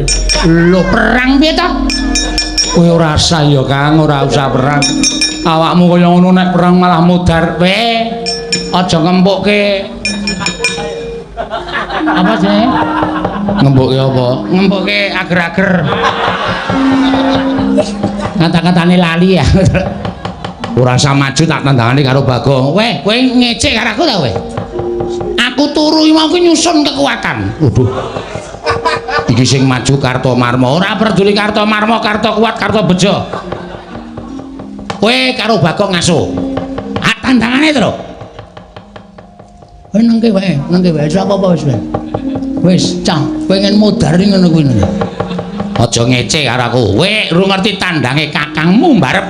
Lho perang piye ta? Kowe ora usah ya Kang, ora usah perang. Awakmu kaya ngono nek perang malah mudar. Kowe aja ngempukke. Apa jenenge? Ngempukke apa? Ngempukke ager-ager. Kata-katane lali ya. Ora usah maju tak tandangane karo Bagong. Weh, kowe ngecek karo aku ta kowe? Aku turu iki mau nyusun kekuatan. Waduh. Iki sing maju Kartomarma. Ora peduli Kartomarma, Karto kuat, Karto bejo. Kowe karo Bagong ngaso. Ah tandangane to. Kowe nengke wae, nengke wae. Ora apa-apa wis. Wis, cah, pengen modar ngono kuwi. Aja ngece karo aku. Kowe ora ngerti tandange kakangmu mbarep.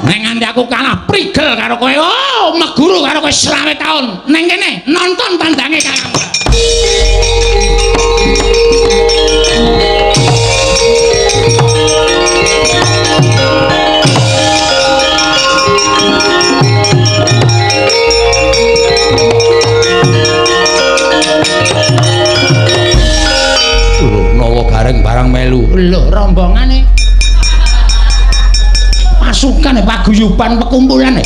Nek nganti aku kalah prigel karo kowe. Oh, meguru karo kowe 20 taun. Neng kene nonton tandange kakangmu. Lho, nawa gareng barang melu. Lho, rombongane. Pasukan paguyuban pekumpulan.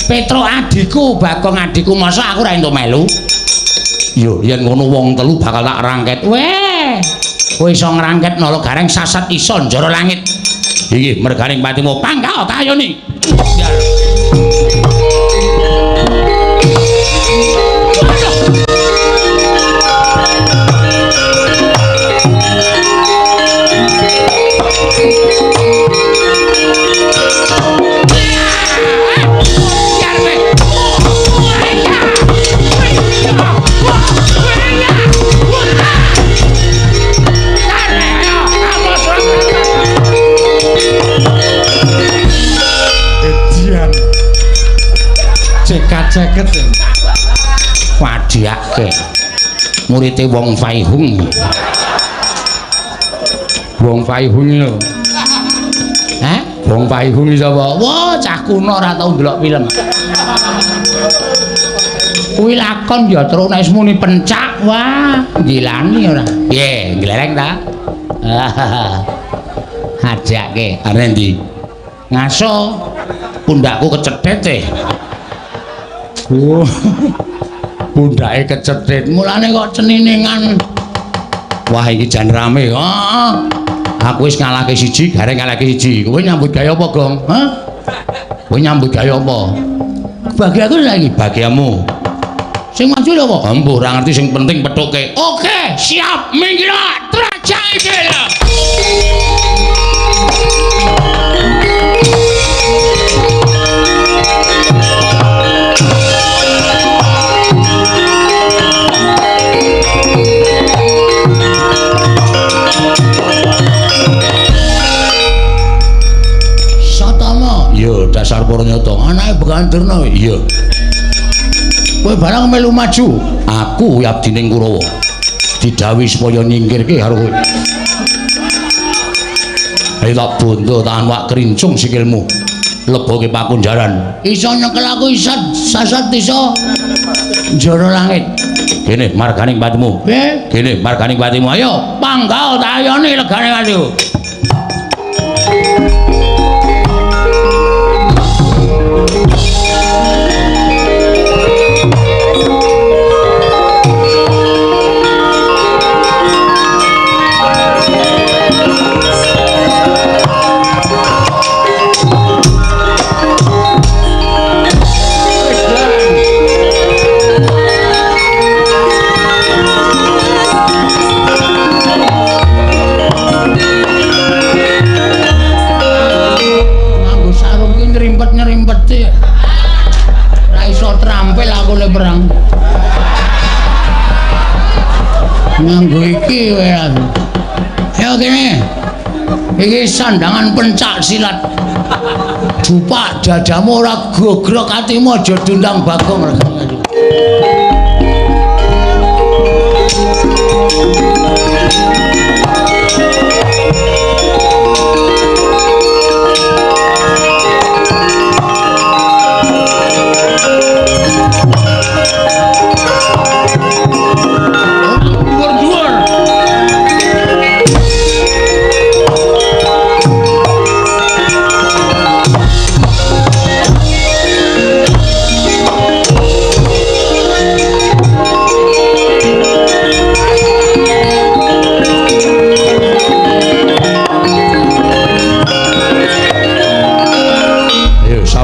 Petro adikku, Bagong adikku, masa aku ora entuk melu? Yo, yen ngono wong telu bakal tak rangket. Weh, kowe iso ngrangket nala gareng sasat iso njara langit. Iki merganing patimu pangkal tayoni. Ceket wadiake murite Wong Faihung. Wong Faihung lho. Hah? Wong Faihung iki sapa? Wah, cah kuno ora tau ndelok film. Kuwi lakon ya terus nek muni pencak, wah, gilani ora. Piye, nglereng ta? Ajake arep ndi? Ngaso pundakku kecethet e. Oh. Pundake kecethet. Mulane kok ceniningan. Wah, iki jan rame. Heeh. Aku wis ngalahke siji, gareng ngalahke siji. Kowe nyambut gawe apa, Gong? Hah? Kowe nyambut gawe apa? Bagi aku saiki bagiamu. Sing maju lho apa? Embuh ora ngerti sing penting pethuke. Oke, siap. Minggir trajang iki lho. Satama, iya dasar Purnyata, anake Begawan Durna. Iya. Kowe barang melu maju, aku abdining Kurawa. Didhawuhi supaya nyingkirke karo kowe. Ayo tak bondo tahan wak krincung sikilmu. Leboke pakunjaran. Iso nyekel aku iso sasat iso njara langit. Kene marganing patimu. Piye? Kene marganing patimu. Ayo panggal tayone legane patimu. Perang nganggo iki wae aku. Ayo kene. Iki sandangan pencak silat. Jupak dadamu ora gogrok atimu aja diundang Bagong. Dhuwur-dhuwur.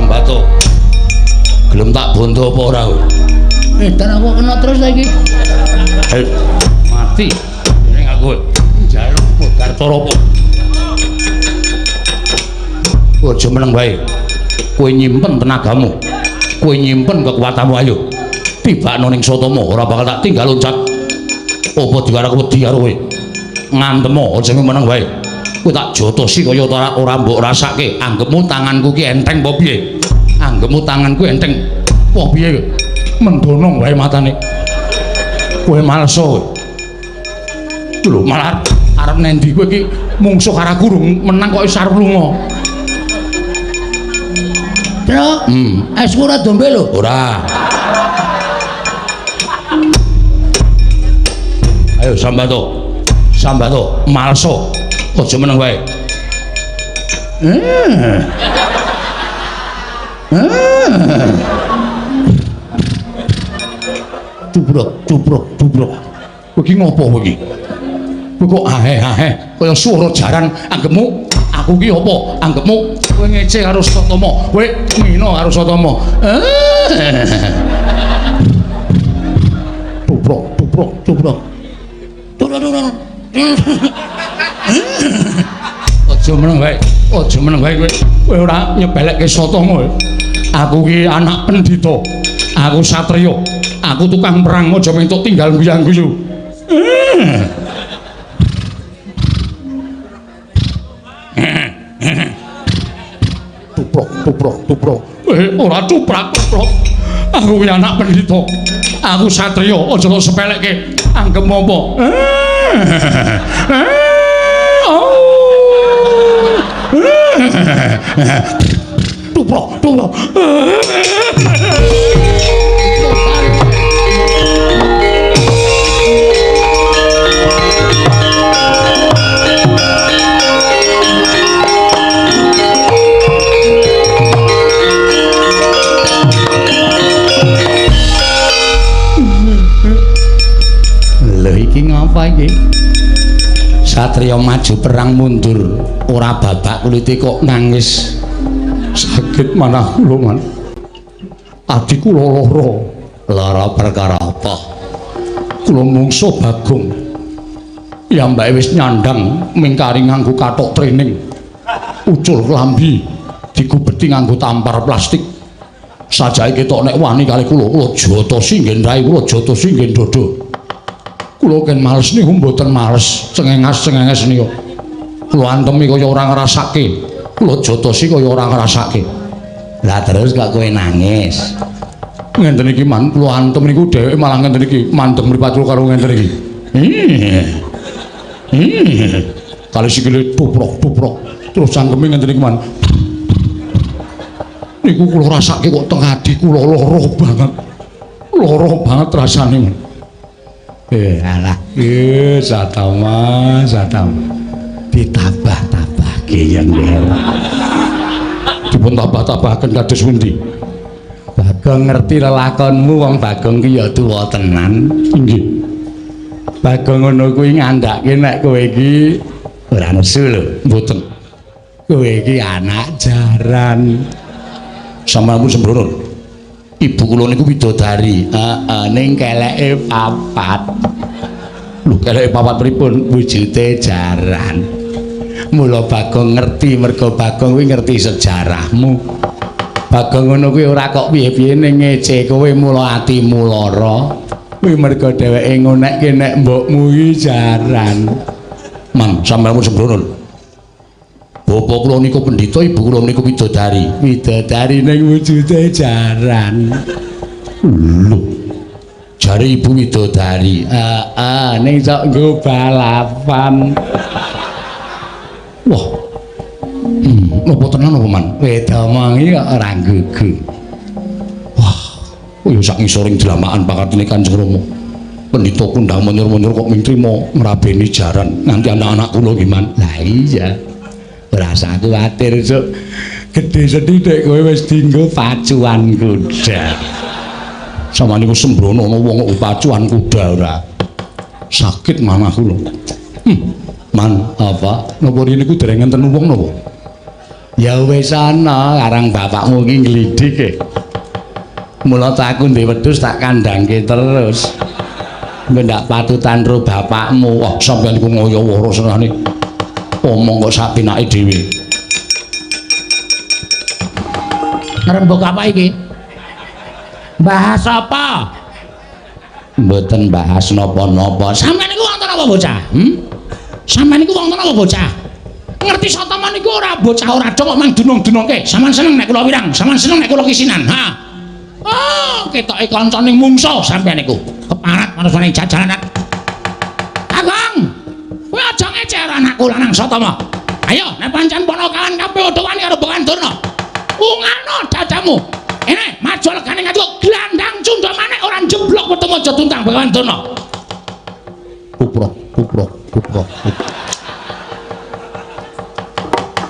Sambato. Gelem tak bondo apa ora kowe? Edan aku kena terus saiki. Mati. Ning aku njaluk modar cara apa? Aja meneng wae. Kowe nyimpen tenagamu. Kowe nyimpen kekuatanmu ayo. Tibakno ning Satama, ora bakal tak tinggal loncat. Apa diarep wedi karo kowe? Ngantemo aja meneng wae. Kowe tak jotosi kaya ora mbok rasake. Anggepmu tanganku ki enteng apa piye? Anggepmu tanganku enteng apa piye? Mendono wae matane. Kowe malso kowe. Lho malah arep nendi kowe iki mungsuh karo aku menang kok wis arep lunga. Truk, esku ora dombe lho. Ora. Ayo Sambato. Sambato, malso. Aja meneng wae. Cubrok, cubrok, cubrok. Kowe iki ngopo kowe iki? Kowe kok ahe-ahe kaya swara jaran anggepmu aku ki apa? Anggepmu kowe ngece karo Satama, kowe ngina karo Satama. Cubrok, cubrok, cubrok. Aja meneng wae. Aja meneng wae kowe. Kowe ora nyepelekke Satama. Aku ki anak pendhita. Aku satriya. Aku tukang perang aja entuk tinggal guyang-guyu. Tuprok, tuprok, tuprok. Ora tuprak, tuprok. Aku ki anak pendhita. Aku satriya, aja tok sepelekke. Anggep apa? Tuprok, tuprok. Lho iki ngapa iki? Satriya maju perang mundur, ora babak kulite kok nangis. Sakit manah kula, Man. Ati kula lara. Lara perkara apa? Kula mungsuh Bagong. Piyambake wis nyandang mingkari nganggo kathok training. Ucul klambi digubeti nganggo tampar plastik. Sajake ketok nek wani kali kula, kula jotosi nggen rai, kula jotosi nggen dada. Kula ken males niku mboten males, cengengas-cengenges niku. Kula antemi kaya ora ngrasake. Kula jotosi kaya ora ngrasake. Lah terus kok kowe nangis? Ngenten iki Man, kula antem niku dheweke malah ngenten iki, mandeng mripat kula karo ngenten iki. Kali sikile tuprok-tuprok, terus cangkeme ngenten iki Man. Niku kula rasake kok teng ati kula lara banget. Lara banget rasane Man. Alah, Satama, Satama. Ditabah-tabahke yen nggih. Dipun tabah-tabahaken kados pundi? Bagong ngerti lelakonmu, wong Bagong ki ya tuwa tenan. Nggih. Bagong ngono kuwi ngandhake nek kowe iki ora nesu lho, mboten. Kowe iki anak jaran. Sampeyan pun sembrono. Ibu kula niku widodari. Heeh, ning keleke papat. Lho, keleke papat pripun? Wujude jaran. Mula Bagong ngerti, mergo Bagong kuwi ngerti sejarahmu. Bagong ngono kuwi ora kok piye-piye ning ngece kowe mula atimu lara. Kuwi mergo dheweke ngonekke nek mbokmu iki jaran. Man, sampeyan pun sembrono. Bapak kula niku pendhita, ibu kula niku widodari. Widodari ning wujude jaran. Lho. Jare ibu widodari. Heeh, ning sok nggo balapan. Wah. Napa tenan apa, Man? Wedomongi kok ora gugu. Wah, kaya sak ngisoring dlamakan pakatine Kanjeng Rama. Pendhita kundang menyur-menyur kok ming trima ngrabeni jaran nganti anak-anak kula nggih, Man. Lah iya. Ora usah kuwatir, Cuk. Gedhe sethithik kowe wis dienggo pacuan kuda. Sama niku sembrono ana wong kok pacuan kuda ora. Sakit manah kula. Man, apa? Napa rene niku dereng enten wong napa? Ya wis ana, karang bapakmu iki nglidik e. Mula ta aku ndek wedhus tak kandhangke terus. Ndak patutan ro bapakmu. Wah, sampeyan iku ngoyo ora senengane. Omong kok sak pinake dhewe. Ngrembug apa iki? Bahas apa? Mboten bahas napa-napa. Sampeyan niku wonten apa bocah? Sampeyan niku wonten apa bocah? Ngerti Satama niku ora bocah ora dong kok mang dunung-dunungke. Sampeyan seneng nek kula wirang, sampeyan seneng nek kula kisinan. Ha. Oh, ketoke kancane mungsuh sampeyan niku. Keparat manusane jajalanan. Kakang, kowe aja ngecer anakku lanang Satama. Ayo, nek pancen ponokawan kabeh padha wani karo Begawan Durna. Ungalno dadamu. Ene, maju legane ngadu glandang cundha manik ora jeblok metu aja tuntang Begawan Durna. Kuprok, kuprok, kuprok.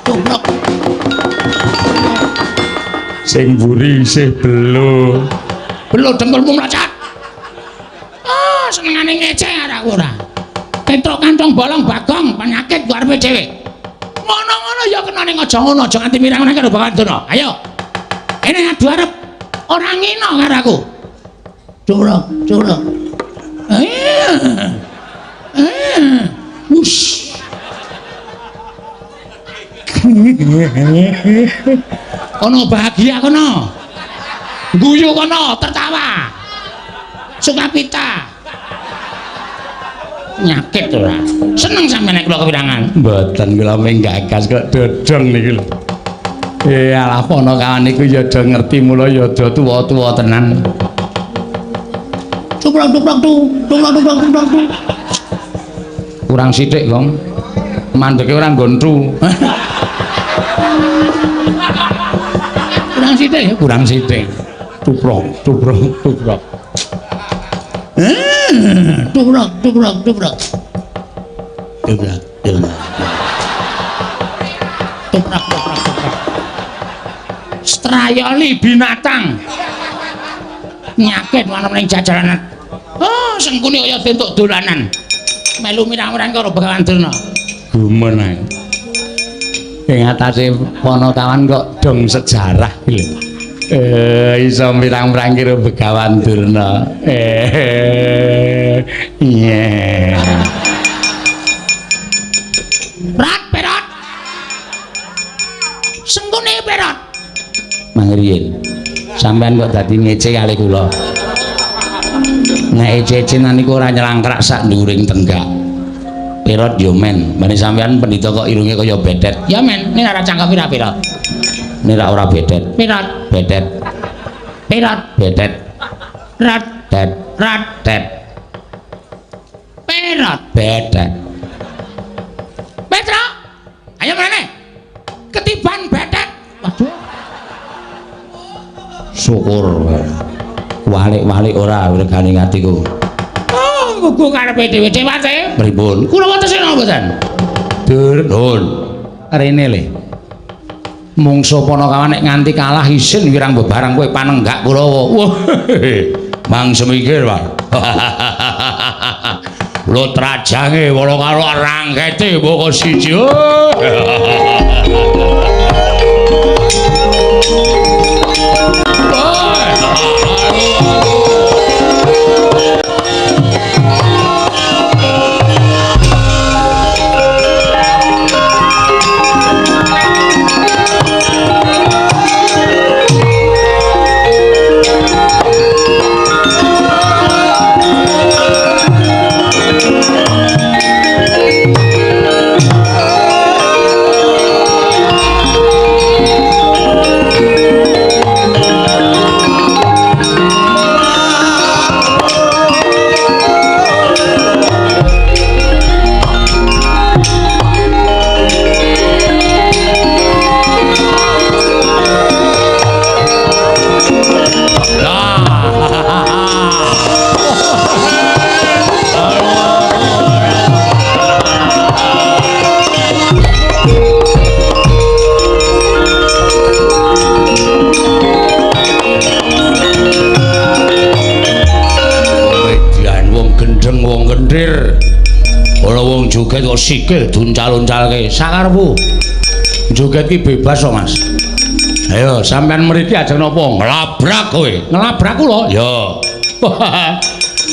Kuprok. Sing mburi isih belo. Belo dengkulmu mlacat. Ah, senengane ngece arek ora. Petruk kantong bolong bagong penyakit ku arepe dhewe. Ngono-ngono ya kena ning aja ngono, aja nganti mirang-mirang karo Begawan Durna. Ayo. Ene adu arep ora ngino karo aku. Curok, curok. Wush. Kono bahagia kono. Guyu kono, tertawa. Sukapita. Nyakit ora. Seneng sampeyan nek kula kewirangan. Mboten kula menggagas kok dodong niki lho. Alah ponokawan niku ya do ngerti mula ya do tuwa-tuwa tenan. Cuprok cuprok tu, cuprok cuprok cuprok tu. Kurang sithik, Gong. Mandeke ora nggon tu. Kurang sithik ya, kurang sithik. Tuprok, tuprok, tuprok. Tuprok, tuprok, tuprok. Tuprok, tuprok. Tuprok, tuprok, tuprok. Strayoli binatang. Nyakit ana ning jajalanan. Oh, sengkune kaya entuk dolanan. Melu mirang-mirang karo Begawan Durna. Gumun ae. Ing atase ponokawan kok dong sejarah iki lho. Iso mirang-mirang karo Begawan Durna. Iya. Rat perot. Sengkune perot. Mang Riyin, sampean kok dadi ngece kali kula. Nek ece-ecenan niku ora nyelangkrak sak nduring tenggak. Perot yo men, bane sampean pendhita kok irunge kaya bedet. Ya men, nek ora cangkem pira-pira. Nek ora bedet. Perot, bedet. Perot, bedet. Rat, det, rat, det. Perot, bedet. Petro, ayo mrene. Ketiban bedet. Waduh. Syukur. Walik-walik ora regane atiku. Oh, gugu karepe dhewe dewate. Pripun? Kula wonten sing napa mboten? Dur, nun. Rene le. Mungsuh ponokawan nek nganti kalah isin wirang bebarang kowe panenggak Kurawa. Wah. Mang semikir, Pak. Kula trajange wala karo rangkete moko siji. Joget kok sikil duncal-uncalke sakarepmu. Joget ki bebas kok, Mas. Ayo, sampean mriki ajeng napa? Nglabrak kowe. Nglabrak kula? Ya.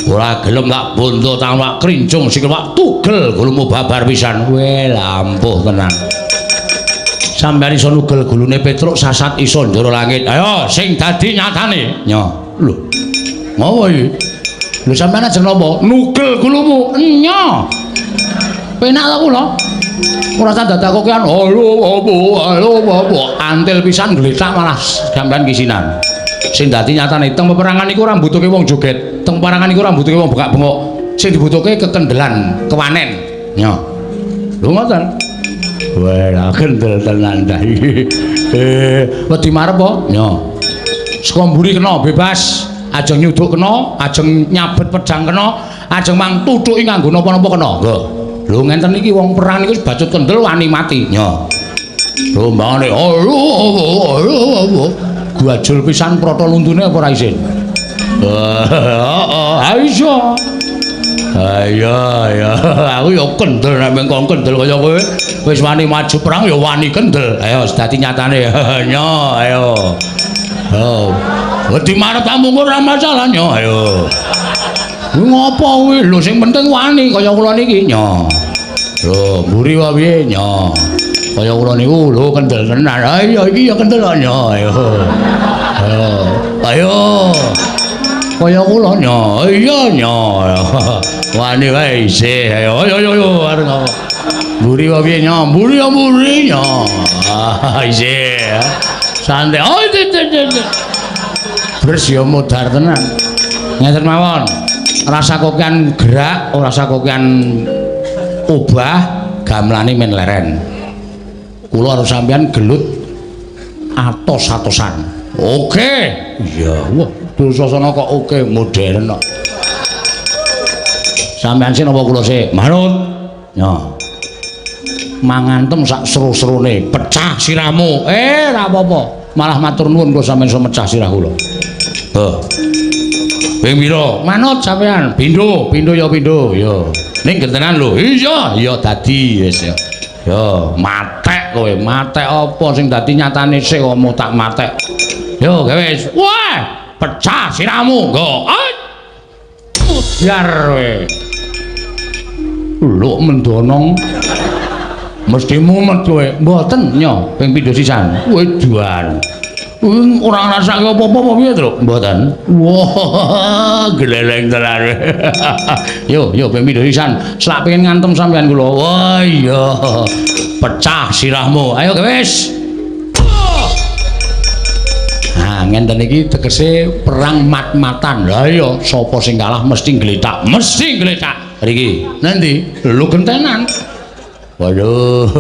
Ora gelem tak bonto tak krincung sikil wak tugel gulumu babar pisan. Kowe lampuh tenan. Sampeyan iso nugel gulune Petruk sasat iso njara langit. Ayo sing dadi nyatane. Nyo. Lho. Ngopo iki? Lho sampeyan ajeng napa? Nugel gulumu. Nyo. Penak ta kula? Ora usah dadak kokean. Halo apa halo apa. Antil pisan gletak malah sampeyan kisinan. Sing dadi nyatane teng peperangan iku ora mbutuhke wong joget, teng peperangan iku ora mbutuhke wong bengak-bengok. Sing dibutuhke kekendelan, kewanen. Nyo. Lho ngoten. Wah, kendel tenan ta. Wedi marep apa? Nyo. Saka mburi kena bebas, ajeng nyuduk kena, ajeng nyabet pedang kena, ajeng mang tuthuki nganggo napa-napa kena. Nggo. Lho ngenten iki wong perang niku bacut kendel wani mati. Nyo. Rombongane halo halo. Gajul pisan prata luntune apa ora isin? Heeh, ha iso. Ayo ya, aku ya kendel nek mengkon kendel kaya kowe. Wis wani maju perang ya wani kendel. Ayo dadi nyatane. Nyo, ayo. Oh. Wedi marep tamu ora masalah nyo, ayo. Ngopo kuwi? Lho sing penting wani kaya kula niki nyo. Lho, mburi wae piye nyo. Kaya kula niku lho kendel tenan. Ayo iki ya kendel nyo, ayo. Ayo. Ayo. Kaya kula nyo. Iya nyo. Wani wae isih. Ayo ayo ayo arep ngopo. Mburi wae piye nyo? Mburi ya mburi nyo. Ah isih. Santai. Oh iki. Bres ya modar tenan. Ngeten mawon. Rasa kokean gerak, ora rasa kokean obah, gamelane men leren. Kula karo sampeyan gelut atos-atosan. Oke. Iya, wah, Dursasana kok oke modern kok. Sampeyan sih napa kula sih? Manut. Yo. Mangantem sak seru-serune, pecah sirahmu. Ora apa-apa. Malah matur nuwun kula sampeyan iso mecah sirah kula. Heh. Ping pira? Manut sampeyan. Pindho, pindho ya pindho. Ya. Ning gentenan lho. Iya, iya dadi wis ya. Yo, matek kowe, matek apa sing dadi nyatane sik kok tak matek. Yo, gawe wis. Wah, pecah sirahmu. Nggo. Biar kowe. Lho mendonong. Mesti mumet kowe. Mboten nyo, ping pindho sisan. Weduan. Ora ngrasake apa-apa apa piye, Truk? Mboten. Wah, gleleng tenan. Yo, yo ping pindho sisan. Selak pengen ngantem sampean kula. Wah, iya. Pecah sirahmu. Ayo wis. Nah, ngenten iki tegese perang mat-matan. Lah iya, sapa sing kalah mesti gletak, mesti gletak. Mriki. Nanti lho gentenan. Waduh.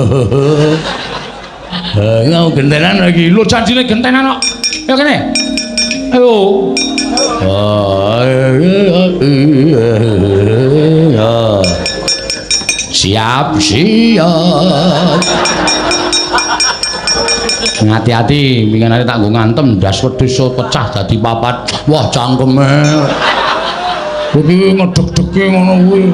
Ngau gentenan lagi. Lho janjine gentenan kok. Ayo kene. Ayo. Siap, siap. Hati-hati, winginane tak nggo ngantem ndas wedhus pecah dadi papat. Wah, cangkeme. Kuwi ngedeg-dege ngono kuwi.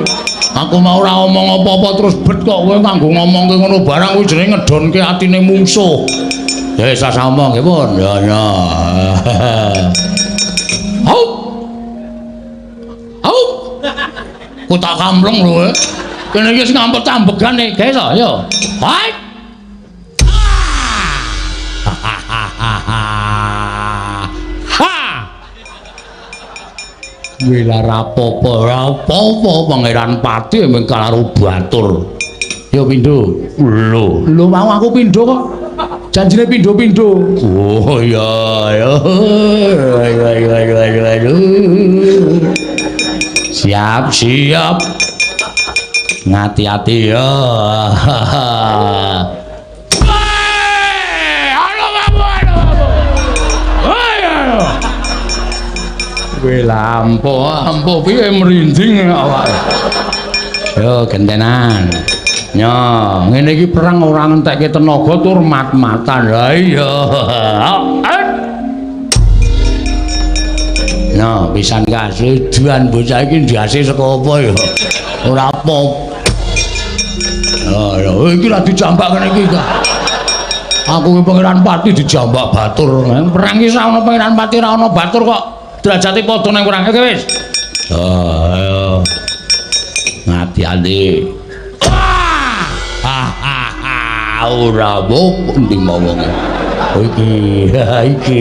Aku mau ora ngomong apa-apa terus bet kok kowe nganggo ngomongke ngono barang kuwi jenenge ngedonke atine mungsuh. Ya wis rasa omong nggih pun. Ya ya. Hau. Hau. Ku tak kampleng lho. Kene iki wis ngampet ambegane, guys ayo. Hai. Ha. Wila rapopo rapopo Pangeran Pati mung karo batur. Ya pindho. Lho, lho mau aku pindho kok. Janjine pindho-pindho. Oh iya ya. Ayo ayo ayo ayo. Siap, siap. Ngati-ati ya. Kowe lampu, ampuh piye merinding awake. Yo gentenan. Yo, ngene iki perang ora ngentekke tenaga tur mat-matan. Lah iya. Nah, pisan kasujuan bocah iki ndase saka apa ya? Ora apa. Ya, iki ra dijambak kene iki. Aku ki Pangeran Pati dijambak batur. Perang ki ora ana Pangeran Pati, ora ana batur kok. Derajate padha nang perang. Oke wis. Ayo. Ngati-ati. Ora apa endi wonge. Iki, iki.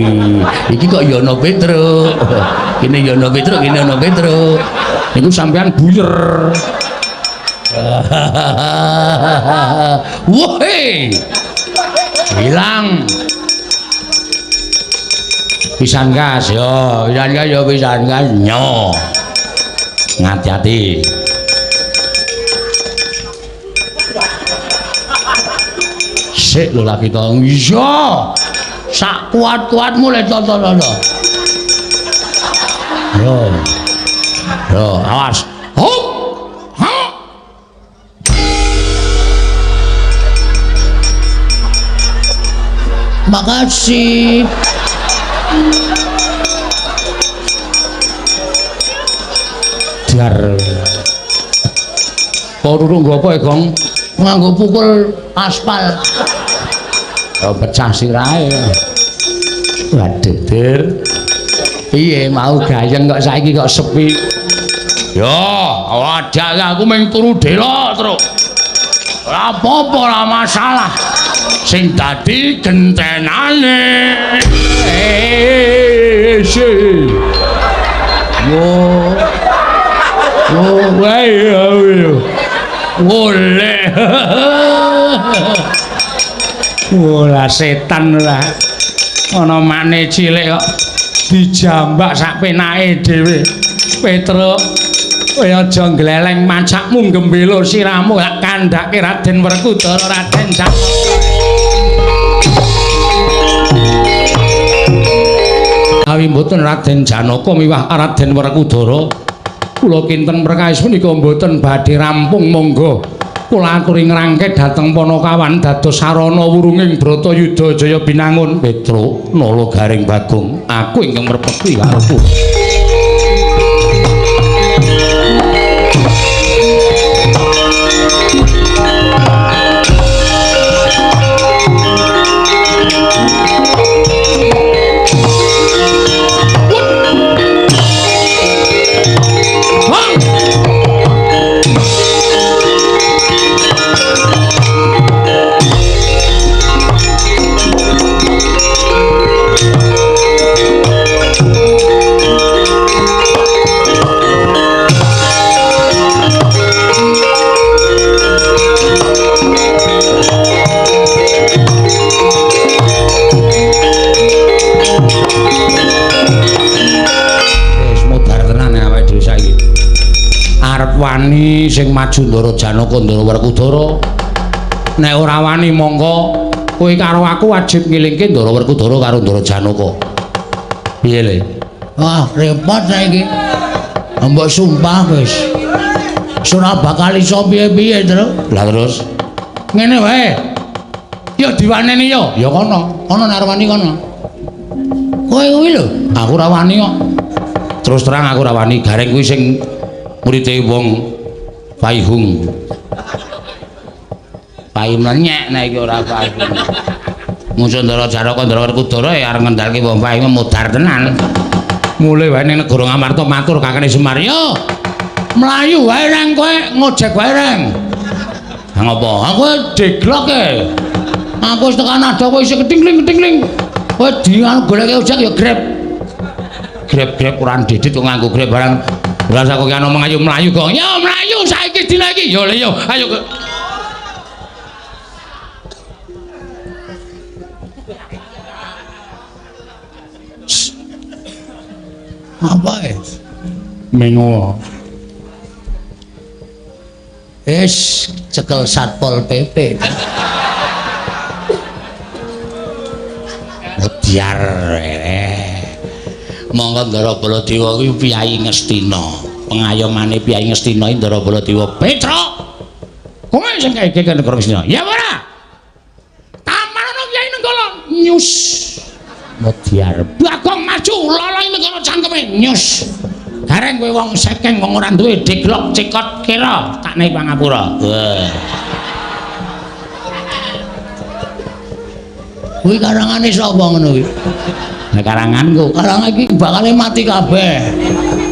Iki kok ya ana Petruk. Kene ya ana Petruk, kene ana Petruk. Niku sampean buyer. Wah, hilang. Pisan gas yo, pisan gas yo, pisan gas nyo. Ngati-ati. Sik lho lagi to. Iya. Sak kuat-kuatmu le to to to. Yo. Yo, awas. Hup. Ha. Makasih. Diar. Kok ruru nggo apa, Gong? Nganggo pukul aspal. Oh, pecah sirahe. Waduh, Dir. Piye mau gayeng kok saiki kok sepi? Yo, wadah aku mung turu delok, Truk. Ora apa-apa, ora masalah. Sing dadi gentenane. Wo. Wo, wae. Boleh. Wah, setan lah. Ana mane cilik kok dijambak sak penake dhewe. Petruk, kowe aja ngleleng macakmu gembelo sirahmu tak kandhake Raden Werkudara Raden Janaka. Awi mboten Raden Janaka miwah Raden Werkudara, kula kinten perkawis punika mboten badhe rampung monggo. Kula aturi ngrangke dhateng Panakawan dados sarana wurunging Bratayuda Jaya Binangun. Petruk Nala Garing Bagong, aku ingkang merpeki karepku. Wani sing maju Ndara Janaka Ndara Werkudara. Nek ora wani mongko kowe karo aku wajib ngilingke Ndara Werkudara karo Ndara Janaka. Piye le? Wah, repot saiki. Mbok sumpah wis. Ora bakal iso piye-piye, Tru. Lah terus ngene wae. Ya diwaneni yo. Ya kono, kono nek arep wani kono. Kowe kuwi lho, aku ora wani kok. Terus terang aku ora wani, gareng kuwi sing murite wong Paihung. Pai mlenyek nek iki ora Paihung. Musuh Ndara Janaka Ndara Werkudara ya arep ngendhalke wong Paihung modar tenan. Mulih wae ning negara Ngamarta matur kakane Semar, "Yo, mlayu wae reng kowe, ngojek wae reng." Ha ngopo? Aku deglok e. Aku wis tekan ada kowe isih ketingling-ketingling. Kowe di goleke ojek ya grab. Grab-grab ora ndedit kok nganggo grab barang. Lah aku ki ana mlayu mlayu kok. Ya mlayu saiki dina iki. Yo le yo, ayo. Apa es? Mengo. Es cekel Satpol PP. Biar monggo Ndara Baladewa kuwi piyayi Ngastina. Pengayomane piyayi Ngastina iki Ndara Baladewa. Petruk. Kowe sing kae iki negara Ngastina. Ya ora? Taman ana Kyai Nenggala. Nyus. Mediar. Bagong maju loloi negara cangkeme. Nyus. Gareng kowe wong sekeng wong ora duwe deglok cekot kira tak nei pangapura. Wah. Kuwi karangane sapa ngono kuwi? Nek karanganku, Karangan iki bakale mati kabeh.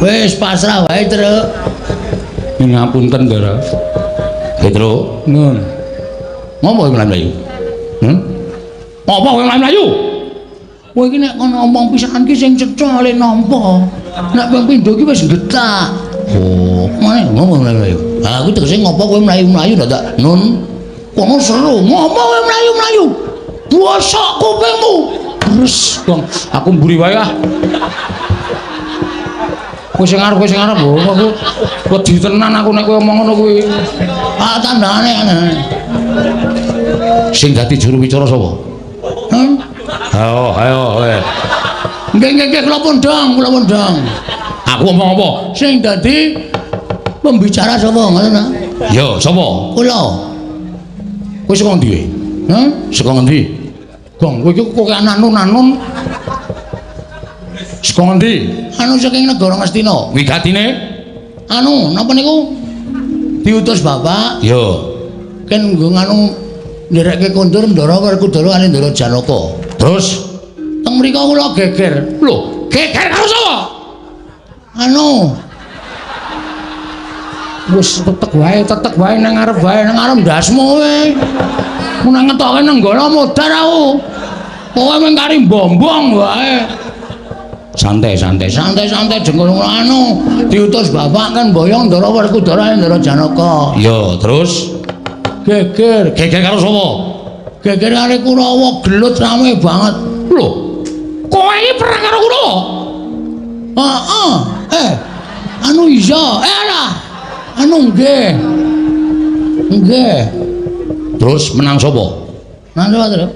Wis pasrah wae, Truk. Ngapunten, Ndara. Petruk, Nun. Ngopo kowe mlayu? Hmm? Apa kowe mlayu? Kowe iki nek kono omong pisan ki sing cetha le nampa. Nek ping pindho ki wis getak. Oh, Mane ngopo mlayu? Ha kuwi tegese ngopo kowe mlayu-mlayu dadak nun. Kono seru, ngopo kowe mlayu-mlayu? Bosok kupingmu. Terus, Bang, aku mburi wae ah. Kowe sing arep, kowe sing arep lho, aku wedi tenan aku nek kowe omong ngono kuwi. Ah tandane tandane. Sing dadi juru bicara sapa? Hmm? Ayo, ayo kowe. Nggih nggih nggih kula pundhang, kula pundhang. Aku omong apa? Sing dadi pembicara sapa ngoten ta? Ya, sapa? Kula. Kowe saka ngendi kowe? Hah? Saka ngendi? Gong, kowe iki kok anun-anun. Saka ngendi? Anu saking negara Ngastina. Wigatine? Anu, napa niku? Diutus bapak. Ya. Ken nggo nganu nderekke kondur Ndara Werkudara kali Ndara Janaka. Terus teng mriku kula geger. Lho, geger karo sapa? Anu. Wis tetek wae nang ngarep wae, nang ngarep ndasmu kowe. Mun ngetoke nenggala modar aku. Kowe mung kari mbombong wae. Santai, santai, santai, santai jengkol anu diutus bapak kan boyong Ndara Werkudara Ndara Janaka. Ya, terus geger, geger karo sapa? Geger karo Kurawa, gelut rame banget. Lho, kowe iki perang karo Kurawa? Heeh. Anu iya, alah. Anu nggih. Nggih. Terus menang sapa? Menang sapa, Truk?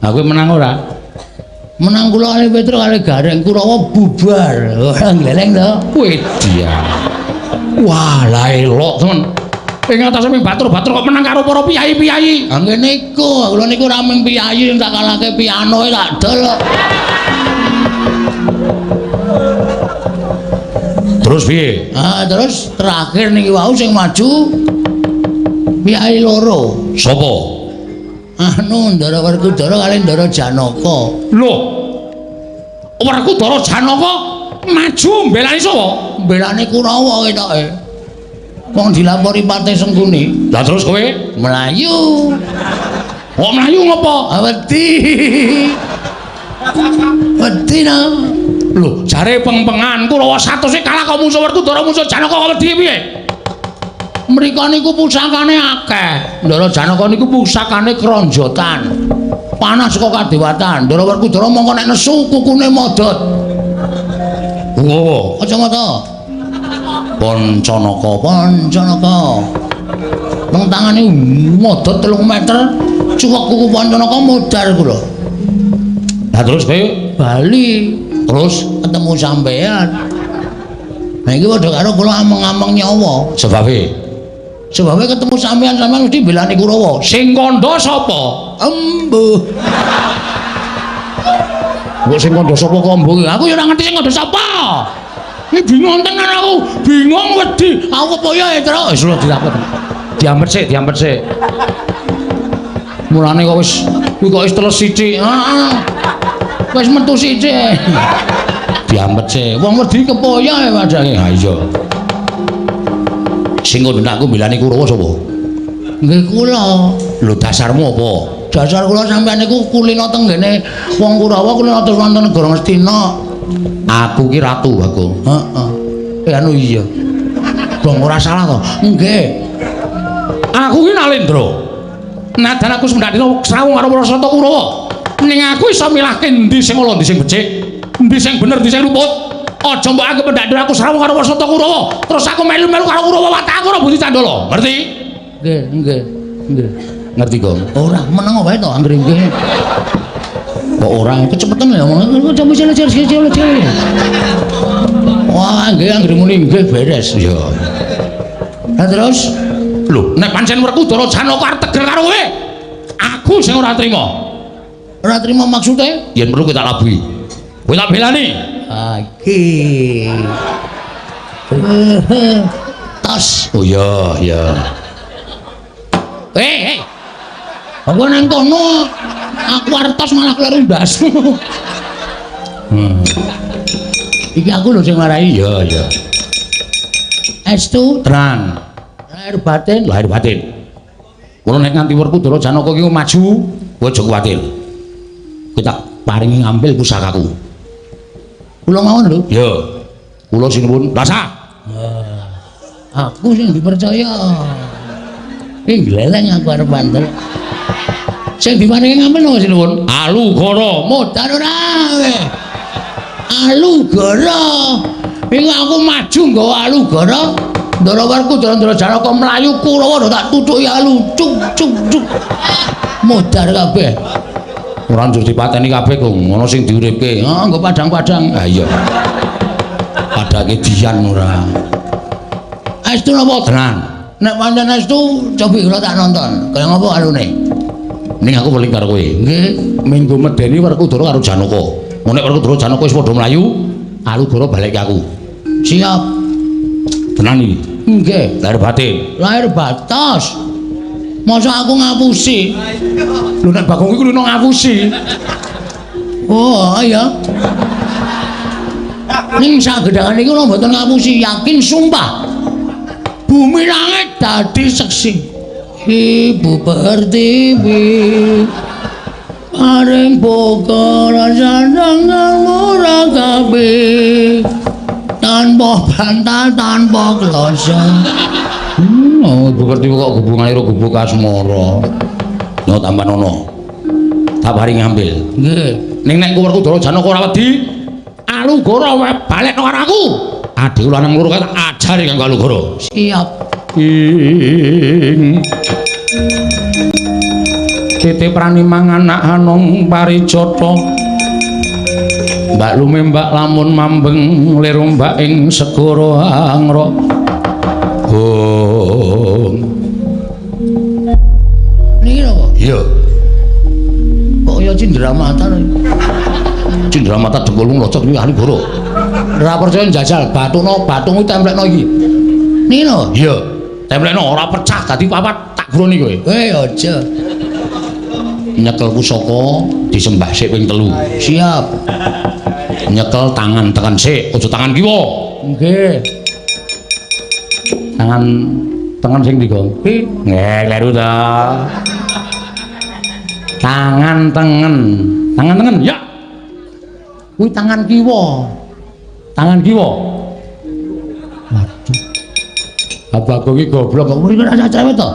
Aku menang ora? Menang kula kali Petruk kali Gareng Kurawa bubar. Ora gleleng to. Wedi ya. Wah, lah elok temen. Ing atase ming batur-batur kok menang karo para piyayi-piyayi. Ha ngene iku, kula niku ora mung piyayi sing tak kalahke piano tak dol. Terus piye? Ah, terus terakhir niki wau sing maju piyayi loro. Sapa? Anu Ndara Werkudara kali Ndara Janaka. Lho. Werkudara Janaka maju mbelani sapa? Mbelani Kurawa ketoke. Wong dilapori Patih Sengkuni. Lah terus kowe mlayu. Kok mlayu ngopo? Wedi. Wedi no. Lho, jare peng-pengan Kurawa 100 kalah kok musuh Werkudara musuh Janaka kok wedi piye? Mriko niku pusakane akeh. Ndara Janaka niku pusakane kronjotan. Panah saka kadewatan. Ndara Werkudara mongko nek nesu kukune modot. Ngowo? Kacamata. Pancanaka, Pancanaka. Nang tangane modot 3 meter, cuwek kuku Pancanaka modar kula. Lah terus kowe bali terus ketemu sampean. Nah iki padha karo kula ameng-ameng nyawa. Sebabe? Sebabe ketemu sampean, sampean mesti mbelani Kurawa. Sing kandha sapa? Embuh. Mbok sing kandha sapa kok embuh? Aku ya ora ngerti sing kandha sapa. Iki bingung tenan aku, bingung wedi. Aku kepoyo ya, Truk. Wis lho dilapet. Diampet sik, diampet sik. Mulane kok wis kuwi kok wis teles sithik. Heeh. Wis metu sithik. Diampet sik. Wong wedi kepoyo ya padake. Ha iya. Sing kandha aku mbelani Kurawa sapa? Nggih kula. Lho dasarmu apa? Dasar kula sampean niku kulino teng ngene wong Kurawa kulino terus wonten negara Ngastina. Aku ki ratu aku. Heeh. Anu iya. Bang ora salah to? Nggih. Aku ki Nalendra. Nadan aku semendak dina srawung karo para sata Kurawa. Ning aku iso milahke endi sing ala endi sing becik, endi sing bener endi sing luput. Aja mbok anggep mendak dina aku srawung karo para sata Kurawa, terus aku melu-melu karo Kurawa watak aku ora budi candala. Ngerti? Nggih, nggih. Nggih. Ngerti kok? Ora meneng wae to anggere nggih. Kok ora kecepetan ya omong. Wah, nggih anggere muni nggih beres. Iya. Lah terus lho, nek pancen Werkudara Janaka arep tegel karo kowe, aku sing ora trima. Ora trima maksude? Yen perlu kowe tak labuhi. Kowe tak belani. Ah iki. Tas. Oh iya, iya. Hei, hei. Aku nang kono. Aku artos malah kleru ndasmu. Iki aku lho sing marai. Iya, iya. Estu tenan. Lahir batin, lahir batin. Kula nek nganti Werkudara Janaka iki maju, kowe aja kuwatir. Kowe tak paringi ngambil pusakaku. Kula mawon lho. Iya. Kula sinuwun rasa. Aku sing dipercaya. Iki gleleng aku arep bandel. Sing diparingi ngambil napa sinuwun? Alugoro. Modar ora kowe. Alugoro. Iku aku maju nggawa Alugoro. Ndara Werkudara Ndara Janaka mlayu Kurawa tak tutuki alu cuk cuk cuk. Modar kabeh. Ora njur dipateni kabeh kok ngono sing diuripke. Ah, nggo padang-padang. Ha iya. Padake dian ora. Estu napa? Tenan. Nek pancen estu cobi kula tak nonton. Kaya ngapa alune? Ning aku weling karo kowe. Nggih. Minggu medeni Werkudara karo Janaka. Nek Werkudara Janaka wis padha mlayu, Alugoro balik ke aku. Siap. Tenan iki. Nggih. Lahir batin. Lahir batos. Masa aku ngapusi? Lho nek Bagong iku lho ngapusi. Oh, iya. Ning sagedhangan iki kula mboten ngapusi, yakin sumpah. Bumi langit dadi seksi. Ibu Pertiwi paring bokor sandang ora kabeh. Tanpa bantal, tanpa kloso. Oh, Ibu Pertiwi kok hubungane karo gubuk asmara. Yo tambah nono. Tak paring ngambil. Nggih. Ning nek Werkudara Janaka ora wedi, Alugoro wae balekno karo aku. Adhiku lanang loro kae tak ajari kanggo Alugoro. Siap. Ing Titi pranimang anak hanung parijata. Mbak lumembak lamun mambeng lir ombak ing segara angrok. Hong. Niki napa? Iya. Kok ya cindramata lho. Cindramata dengkulmu locok iki Alugoro. Ora percaya njajal batuno batung kuwi templekno iki. Niki napa? Iya. Templekno ora pecah dadi papat tak guroni kowe. Eh aja. Nyekel pusaka disembah sik ping 3. Siap. Nyekel tangan tengen sik, aja tangan kiwa. Nggih. Tangan tengen sing ndi, Gong? Nggih, kleru ta. Tangan tengen. Tangan tengen, ya. Kuwi tangan kiwa. Tangan kiwa. Waduh. Abah iki goblok kok ora rasa cerewet to.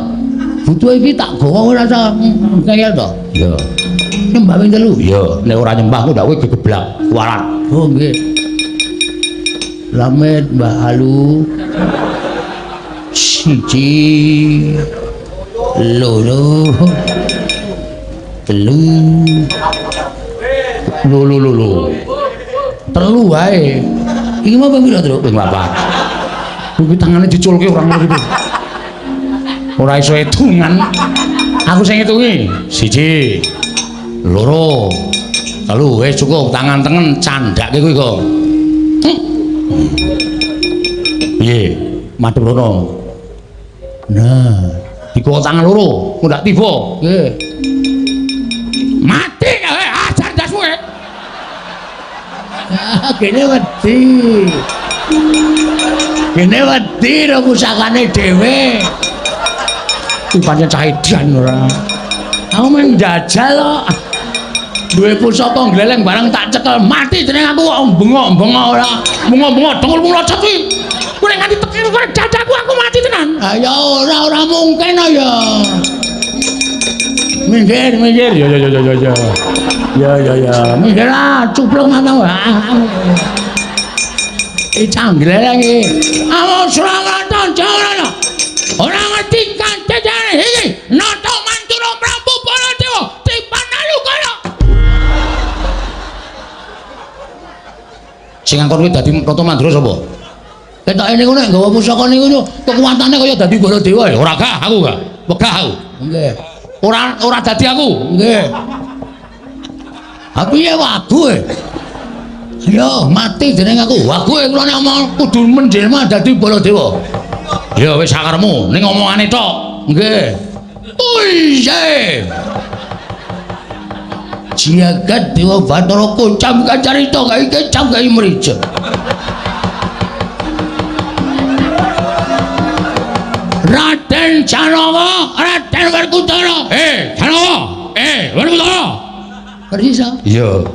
Butuh iki tak gawa ora rasa ngeyel to. Iya. Nyembah ping 3. Iya, nek ora nyembah ku ndak kowe gegeblak kualat. Oh nggih. Slamet Mbah Alu. 1 2 3 Lho lho lho lho. 3 wae. Iki mau ping pira, Truk? Ping 4. Kuwi tangane diculke ora ngono iki. Ora iso hitungan. Aku sing ngitungi. 1 2 3 wis cukup tangan tengen candhake kuwi kok. Piye? Madhep rono. Nah, digawa tangan loro, ndak tiba. Nggih. Mati kowe, ajar ndasmu kowe. Gene wedi. Gene wedi ro pusakane dhewe. Kuwi pancen cah edan ora. Aku men njajal kok. Duwe pusaka gleleng barang tak cekel mati jeneng aku kok bengok-bengok ora. Bengok-bengok dengkulmu locot kuwi. Kowe nek nganti tekir kowe dadaku aku mati tenan. Ha ya ora mungkin ya. Minggir, minggir. Ya ya ya ya ya. Ya ya ya. Minggir ah, cuplung ana. Iki canggleleng iki. Amun Surakarta Jawa. Ora ngerti kancane iki. Nata Mantura Prabu Baladewa tipan Alugoro. Sing angkon kuwi dadi Nata Mandura sapa? Ketoke niku nek nggawa pusaka niku kekuatane kaya dadi Baladewa ya. Ora gah aku gah. Wegah aku. Nggih. Ora dadi aku. Nggih. Ha piye wagu e? Yo mati jeneng aku. Wagu e kula nek omong kudu menjelma dadi Baladewa. Ya wis sakaremu ning omongane tok. Nggih. Uiye. Jagat Dewa Bathara koncam kacarita gawe kecap gawe mrija. Raden Janaka, Raden Werkudara. Janaka. Werkudara. Persis. Iya.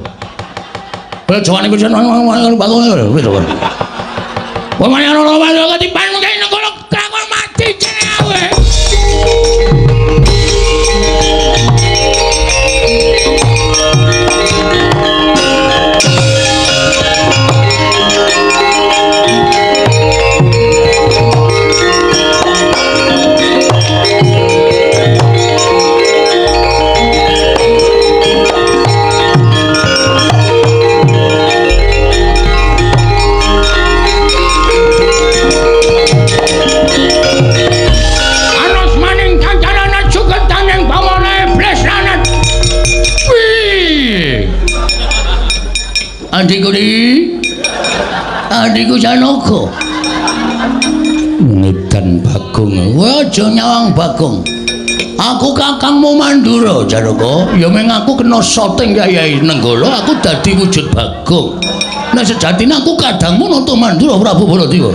Kowe jawane kuwi nang bangun lho. Kowe mani ana ora ketiban mungkin kono krakon mati jenenge awe. Adikku di, adikku Janaka. Ngedan Bagong, kowe aja nyawang Bagong. Aku kakangmu Mandura, Janaka. Ya meng aku kena soting Kyai Nenggala, aku dadi wujud Bagong. Nek sejatine aku kadangmu Nata Mandura Prabu Baladewa.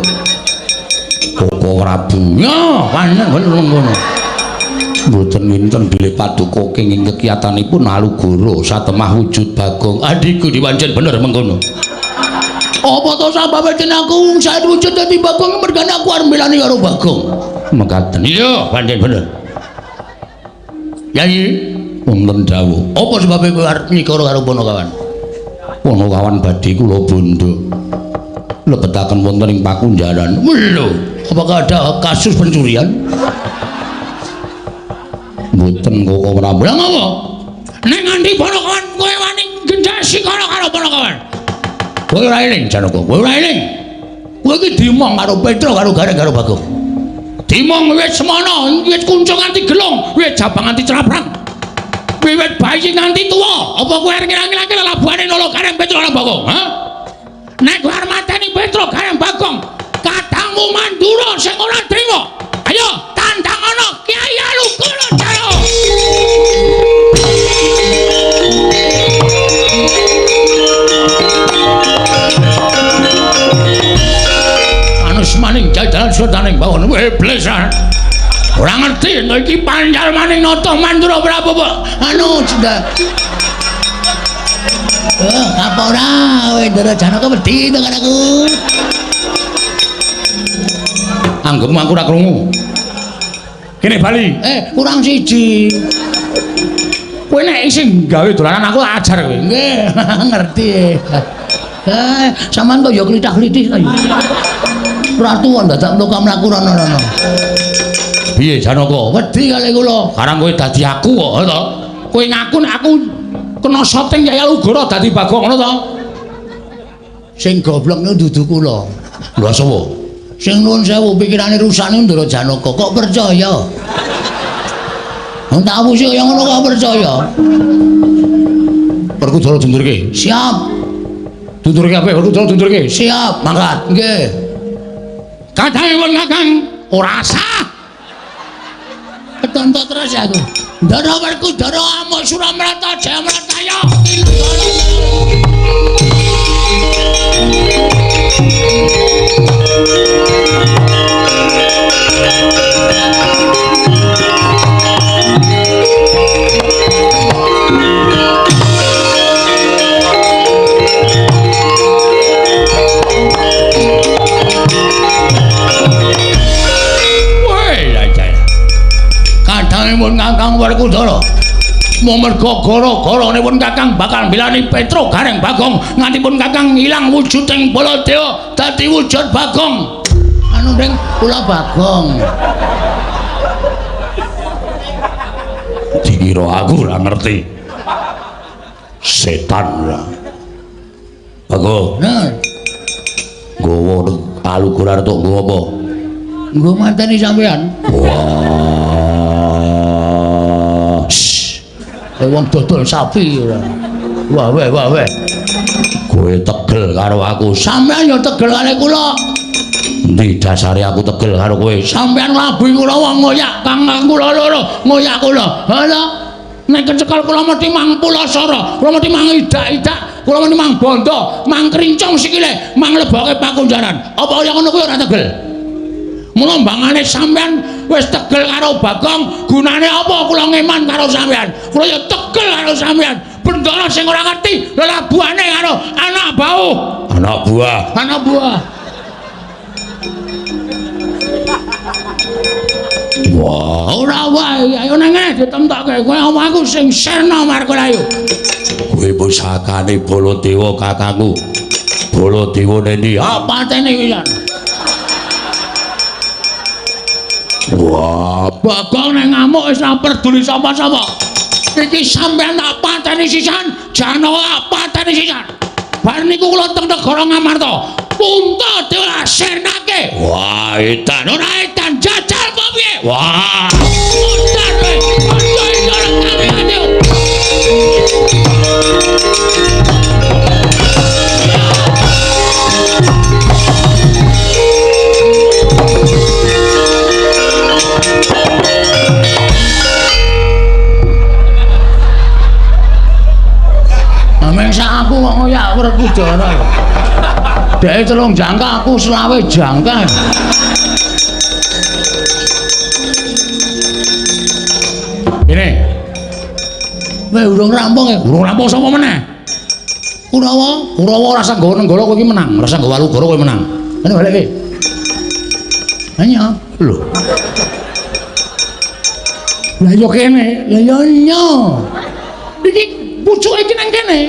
Koko Prabu. Ya, panen bener ngono. Mboten winten bilih paduka kenging kekiyatanipun Alugoro satemah wujud Bagong. Adikku dipancen bener mengkono. Apa to sababe yen aku saet wujud dadi Bagong mergane aku arep mbelani karo Bagong. Mekaten. Iya, pancen bener. Yayi, wonten dawuh. Apa sebabe kowe arep nyikara karo Panakawan? Panakawan badhe kula bondo. Lebetaken wonten ing pakunjaran. Lho, apakah ada kasus pencurian? Mboten Koko Prabu. Lha ngopo? Nek nganti Panakawan kowe wani genjak sikara karo Panakawan. Kowe ora eling Janaka, kowe ora eling. Kowe iki dimong karo Petruk karo Gareng karo Bagong. Dimong wiwit semono, wiwit kunca nganti gelung, wiwit jabang nganti craprang. Wiwit bayi nganti tuwa. Apa kowe arep ngilang-ngilangke lelabuhane Nala Gareng Petruk karo Bagong, ha? Nek kowe arep mateni Petruk Gareng Bagong, kadangmu Mandura sing ora trima. Ayo tandang ana Kyai Alugoro Jaya. Anus maning jajaran sultaning bawon iblis. Ora ngerti nek iki pancal maning nata Mandura Prabu. Anu sudah. Apa ora kowe Ndara Janaka wedi to karo aku. Anggepmu aku ora krungu. Kene bali. Kurang siji. Kowe nek isih gawe dolanan aku tak ajar kowe. Nggih, ngerti. Sampeyan kok ya klithah-klithih to ya. Ora tuwa dadak mlaku-mlaku rono-rono. Piye Janaka? Wedi kali kula. Karang kowe dadi aku kok, to. Kowe ngaku nek aku kena soting Kyai Alugoro dadi Bagong ngono to? Sing goblok niku dudu kula. Lha sapa? Sing nuwun sewu pikirane rusak niku Ndara Janaka kok percaya? Wong tak apusi kaya ngono kok percaya? Werkudara dundurke. Siap. Dundurke kabeh, Werkudara dundurke. Siap, mangkat. Nggih. Kadangipun Kakang ora sah. Ketonto terus aku. Ndara Werkudara amuk Suramrata Jayamrataya. Kadangipun Kakang Werkudara merga gara-garanipun Kakang bakal mbelani Petruk Gareng Bagong nganti pun Kakang ilang wujuding Baladewa dadi wujud Bagong. Anu ning kula Bagong. Dikira aku ora ngerti. Setan ora. Bagong. Nah. Nggawa Alugoro arep nggawa apa? Nggo mateni sampean. Wah. Wong dodol sapi ora. Wah weh wah weh. Kowe tegel karo aku. Sampean ya tegel karo kula. Endi dasare aku tegel karo kowe? Sampean nglabuhi kula wong ngoyak kang kula loro, ngoyak kula. Ha ta? Nek kecekel kula mesti mang pulasara, kula mesti mang idak-idak, kula mesti mang bondo, mang krincong sikile, mang leboke pakunjaran. Apa kaya ngono kuwi ora tegel? Mula mbangane sampean wis tegel karo Bagong, gunane apa kula ngeman karo sampean? Kula ya tegel karo sampean. Bendara sing ora ngerti lelabuhane karo anak bau. Anak buah. Anak buah. Wah, ora wae, ayo nang ngene ditemtokke. Kowe omong aku sing sirna Markalayu. Kowe pusakane Baladewa kakangku. Baladewa nendi? Ah, patene pisan. Wah, Bagong nek ngamuk wis ora peduli sapa-sapa. Iki sampean tak pateni sisan, Janaka tak pateni sisan. Bar niku kula teng negara Ngamarta. Puntadewa sirnake. Wah, edan. Ora edan jajal apa piye? Wah, edan kowe. Aja iso kami. Ameng sak aku kok ngoyak Werkudara. Dheke 3 jangka, aku 25 jangka. Ini. Weh urung rampung ya? Urung rampung sapa meneh? Kurawa, Kurawa ora usah nggawa Nenggala kowe iki menang, ora usah nggawa Walugara kowe menang. Kene balekke. Hanya lho. Lah ya kene, lah ya nya. Iki pucuke iki nang kene.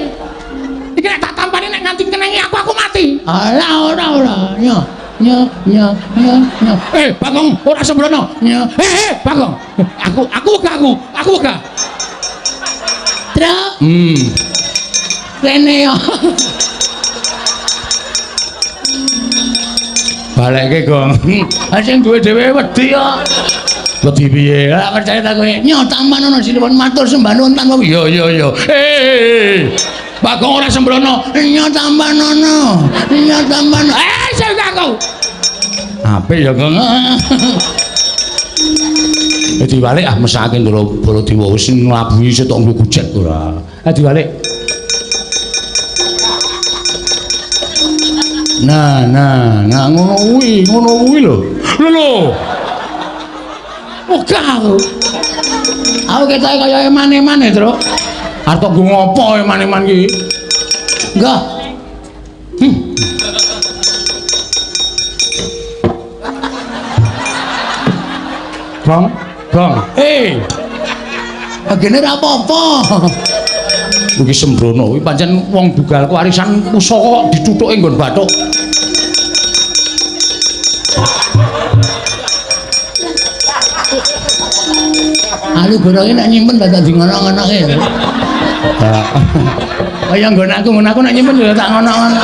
Iki nek tak tampani nek nganti kenengi aku mati. Alah ora ora. Nya nya nya nya nya. Eh, Bagong ora sembrono. Nya. Eh, Bagong. Aku wegah aku. Aku wegah. Truk. Rene yo. Balekke, Gong. Ha sing duwe dhewe wedi kok. Wedi piye? Lah percaya ta kowe. Nyo tampan ana sinuwun matur sembah nuwun tanpa iya iya iya. Eh. Bagong ora sembrono. Nyo tampan ana. Nyo tampan. Eh, sing aku. Apik ya, Gong. Diwalik ah mesake Ndara Baladewa wis nglabuhi setok nggo gujek ora. Ah diwalik. Nah, nah, nah ngono kuwi lho. Lho lho. Wegah aku. Aku ketoke kaya eman-eman e, Truk. Arep nggo ngopo eman-eman iki? Enggak. Bang, Bang. Eh. Agene ora apa-apa. Iki sembrono kuwi pancen wong dugalku arisan pusaka kok dithuthuke nggon bathuk. Alu goroke nek nyimpen dadak di ngono-ngonoke. Kaya nggon aku nek nyimpen ya tak ngono-ngono.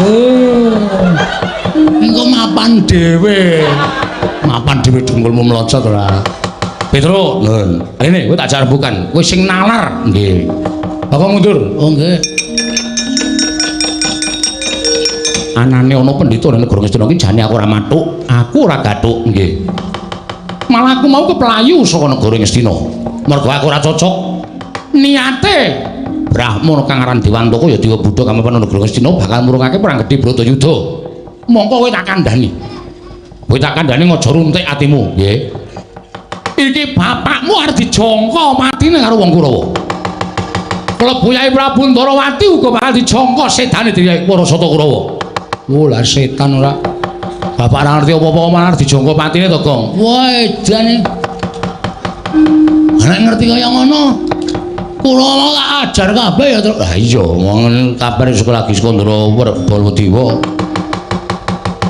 Oh. Engko mapan dhewe. Mapan dhewe dengkulmu mlocot ora. Petro, nun. Rene kowe tak jarbukan. Kowe sing nalar. Nggih. Bapak mundur. Oh nggih. Anane ana pendhita nang negara Ngastina iki jane aku ora mathuk, aku ora gathuk. Nggih. Malah aku mau keplayu saka negara Ngastina. Mergo aku ora cocok. Niate Brahmana kang aran Dewantaka ya Dewa Buddha kang mapan negara Ngastina bakal murungake perang gedhe Bratayuda. Mongko kowe tak kandhani. Kowe tak kandhani aja runtik atimu, nggih. Iki bapakmu arep dijangka matine karo wong Kurawa. Klebu Yai Prabu Ndarawati uga bakal dijangka sedane dening para sata Kurawa. Oh lah setan ora. Bapak ora ngerti apa-apa malah arep dijangka patine to, Gong. Wah, edane. Nek ngerti kaya ngono, Kurawa tak ajar kabeh ya, Truk. Lah iya, wong kabar sekolah lagi Skandara Baladewa.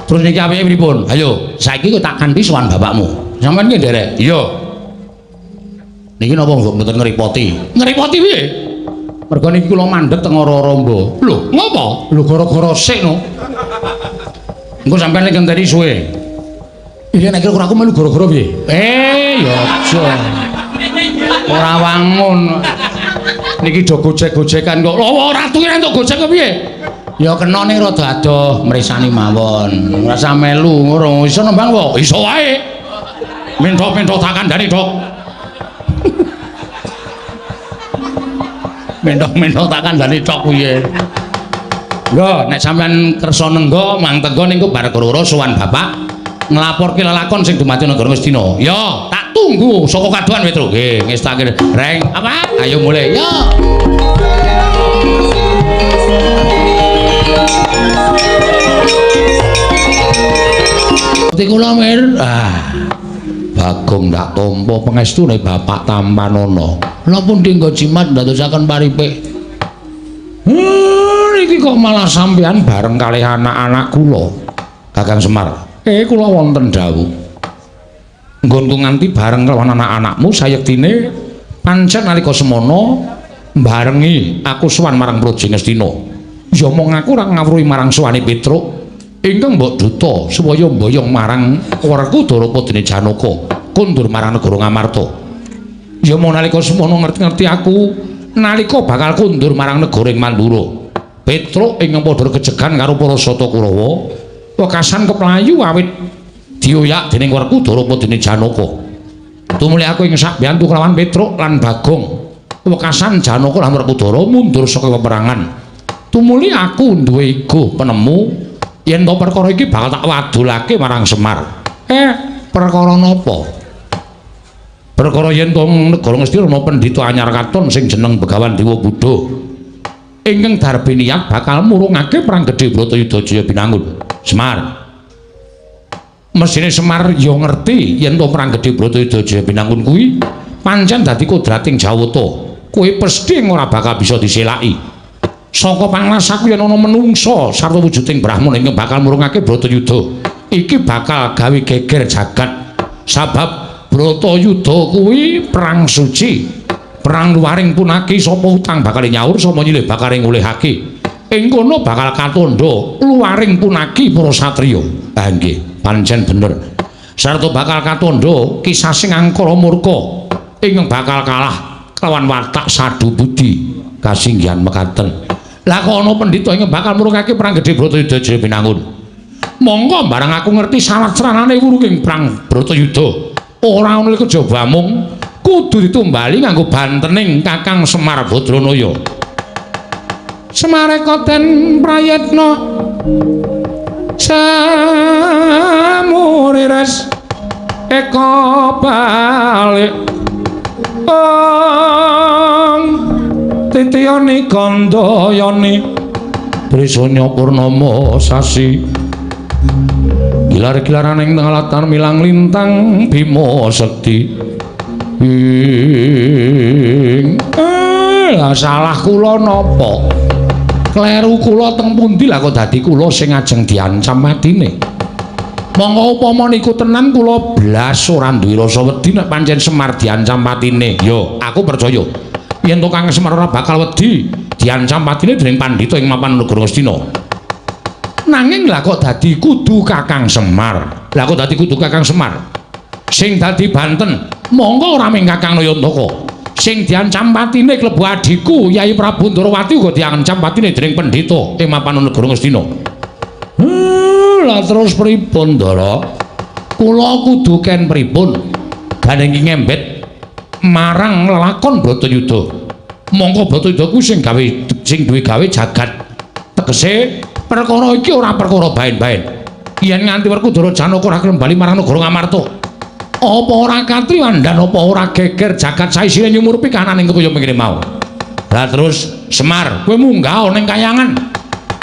Terus niki apike pripun? Ayo, saiki kowe tak kanthi sowan bapakmu. Sampeyan ki nderek? Iya. Niki napa kok mboten ngrepoti? Ngrepoti piye? Mergo niki kula mandheg teng Ora-Ramba. Lho, ngopo? Lho gara-gara sik no. Engko sampeyan nek ngenteni suwe. Iya nek kira aku melu gara-gara piye? Eh, ya aja. Ora wangun. Niki do gojek-gojekan kok. Lho ora tuwi entuk gojek kok piye? Ya kena ning rada adoh mresani mawon. Ora usah melu ngono. Iso nembang apa? Iso wae. Minta-minta tak kandhani, Dok. Mentok-mentok tak kandhani tok piye. Lho, nek sampean kersa nengga mang tengga niku bar loro sowan bapak nglaporke lelakon sing dumadi negara Ngastina. Ya, tak tunggu saka kadohan Petruk. Nggih, ngestake. Reng, apa? Ayo mulai. Yo. Gusti kula mir. Ah. Bagong ndak tampa pangestune Bapak Tampanana. Lha pundi nggo jimat ndadosaken paripik. Iki kok malah sampean bareng kalih anak-anak kula. Kakang Semar. Kula wonten dawuh. Nggonku nganti bareng kelawan anak-anakmu sayektine pancen nalika semono mbarengi aku sowan marang Praja Ngastina. Ya mong aku ora ngawruhi marang sowane Petruk ingkang mbok duta supaya mboyong marang Werkudara padene Janaka kondur marang negara Ngamarta. Ya mong nalika semono ngerti-ngerti aku nalika bakal kondur marang negara ing Mandura. Petruk ingkang padha kejegan karo para Sata Kurawa wekasan keplayu awit dioyak dening Werkudara padene Janaka. Tumuli aku ing sakbiyantu kelawan Petruk lan Bagong wekasan Janaka lan Werkudara mundur saka peperangan. Tumuli aku duwe ego penemu yen to perkara iki bakal tak wadulake marang Semar. Perkara napa? Perkara yen to negara Ngastina ana pendhita anyar katon sing jeneng Begawan Dewa Buddha ingkang darbe niat bakal murungake perang gedhe Bratayuda Jaya Binangun. Semar. Mesthine Semar ya ngerti yen to perang gedhe Bratayuda Jaya Binangun kuwi pancen dadi kodrating Jawata. Kuwi pesthi ora bakal bisa diselaki. Saka panglasaku yen ana menungsa sarta wujuding brahmana ingkang bakal murungake Bratayuda, iki bakal gawe geger jagat. Sabab Bratayuda kuwi perang suci, perang luaring punaki sapa utang bakal nyaur sapa nyilih bakal ngulihake. Ing kono bakal katandha luaring punaki para satriya. Ah nggih, pancen bener. Sarta bakal katandha kisah sing angkara murka ingkang bakal kalah kelawan watak sadu budi kasinggihan mekaten. Lah kok ana pendhita ingkang bakal murungake perang gedhe Bratayuda Jaya Binangun. Monggo barang aku ngerti syarat sranane wurunging perang Bratayuda. Ora ana kejaba mung kudu ditumbali nganggo bantening Kakang Semar Badranaya. Semareka den prayitna samurires eka balik ong titiyani gandayani Trisanya purnama sasi gilar-gilaran ing tengah latar milang lintang Bima Sekti. Ing lah salah kula napa? Kleru kula teng pundi lah kok dadi kula sing ajeng diancam matine. Monggo upama niku tenan kula blas ora duwe rasa wedi nek pancen Semar diancam patine. Yo, aku percaya. Yen to Kang Semar ora bakal wedi diancam patine dening pandhita ing mapan negara Ngastina. Nanging lah kok dadi kudu Kakang Semar. Lah kok dadi kudu Kakang Semar. Sing dadi Banten, monggo ora mung Kakang Nayantaka. Sing diancam patine klebu adhiku Yai Prabu Ndorowati uga diancam patine dening pendhita ing mapan negara Ngastina. Lah terus pripun, Ndara? Kula kudu ken pripun? Gandeng iki ngembet marang lelakon Bratayuda. Mongko Bratayuda kuwi sing gawe sing duwe gawe jagat. Tegese perkara iki ora perkara baen-baen. Yen nganti Werkudara Janaka ora gelem bali marang negara Ngamarta, apa ora katriwandan, apa ora geger jagat saisine nyumurupi kahanan ing kaya mengkene mau. Lah terus Semar, kowe munggah ning kayangan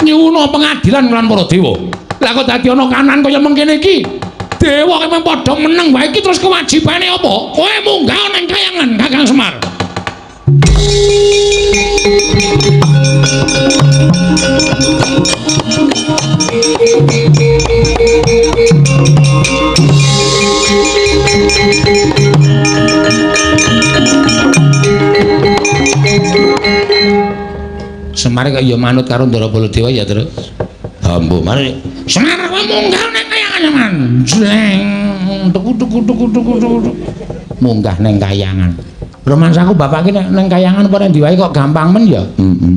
nyuwuna pengadilan lan para dewa. Lah kok dadi ana kahanan kaya mengkene iki? Dewa ki mung padha meneng wae iki terus kewajibane apa? Kowe munggah ning kayangan Kakang Semar. Semar kok ya manut karo Ndara Baladewa ya, Tru. Ambo, mari. Semar kowe munggah ning kayangan, Man. Jleng, tuku tuku tuku tuku tuku. Munggah ning kayangan. Romansaku bapak ki ning kayangan apa ning ndi wae kok gampang men ya? Heeh.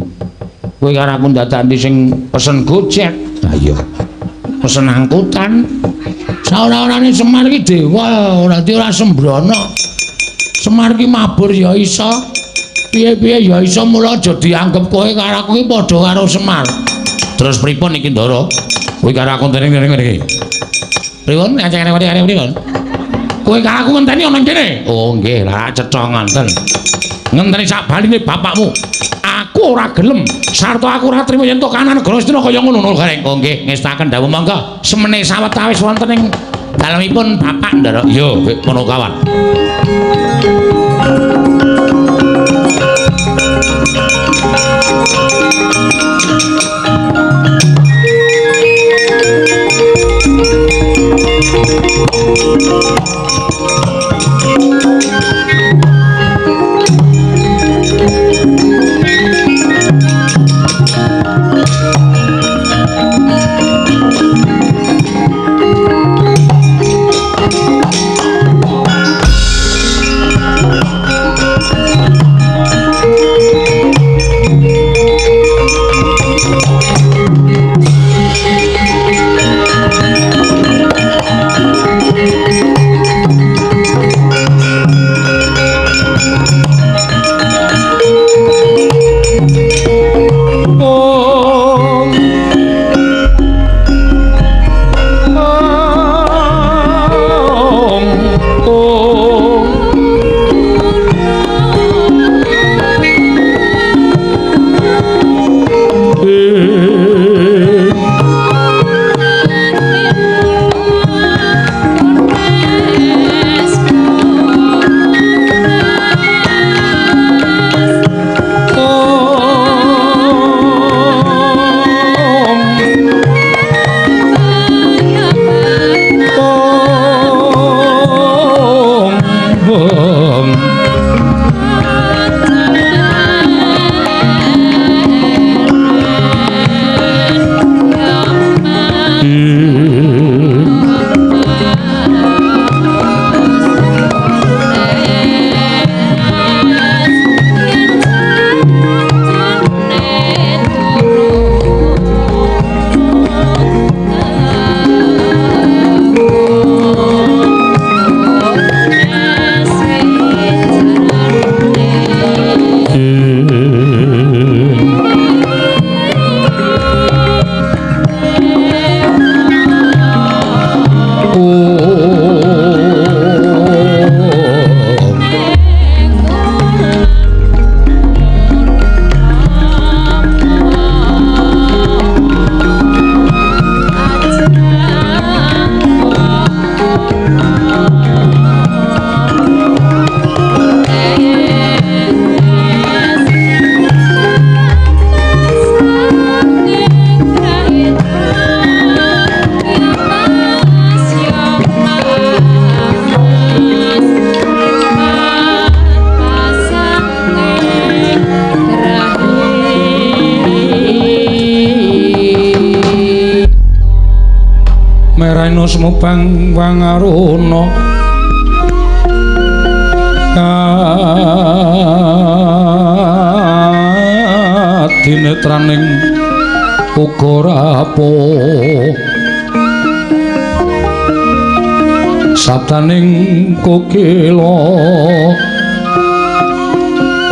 Kowe karo aku dadak ndi sing pesen Gojek. Ha iya. Pesen angkutan. Saora-orane Semar ki dewa, ora ora sembrono. Semar ki mabur ya iso. Piye-piye ya iso mula aja dianggep kowe karo aku iki padha karo Semar. Terus pripun iki Ndara? Kowe karo aku ngenteni ngene iki. Pripun ngene pripun? Kowe karo aku ngenteni ana kene. Oh nggih, lah cetha ngonten. Ngenteni sak baline bapakmu. Aku ora gelem, sarta aku ora trimo yen to kanan negara Astina kaya ngono Nur Gareng. Oh nggih, ngestaken dawuh monggo. Semene sawetawis wonten ing dalemipun bapak Ndara. Iya, ngono kawan. Semubang wangaruna kadinetraning uga rapuh sabdaning kokila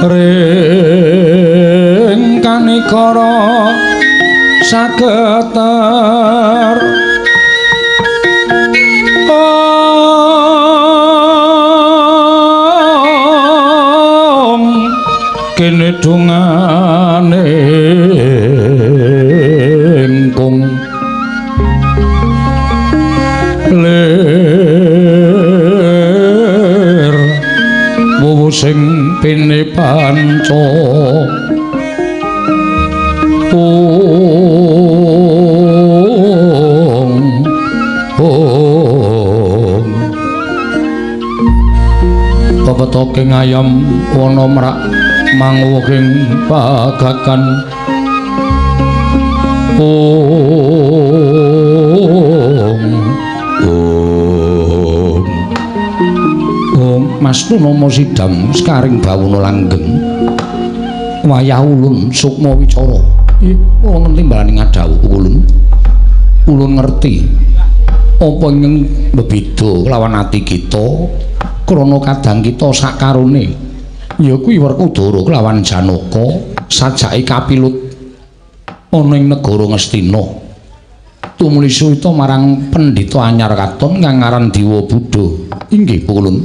ring kanikara sageter kene dungane ingkung lir wuwu sing pene panca ung pepetoking ayam wana mrak manguwuhing pagakan ong ong ong Mas Tunama sidam sekaring bawana langgeng wayah ulun sukma wicara wonten timbalane ngadhawuh ulun ulun ngerti apa ing bebeda lawan ati kita krana kadang kita sakarone Ya kuwi Werkudara kelawan Janaka sajake kapilut ana ing negara Ngastina. Tumuli suwita marang pendhita anyar katon kang aran Dewa Buddha. Inggih Pukulun.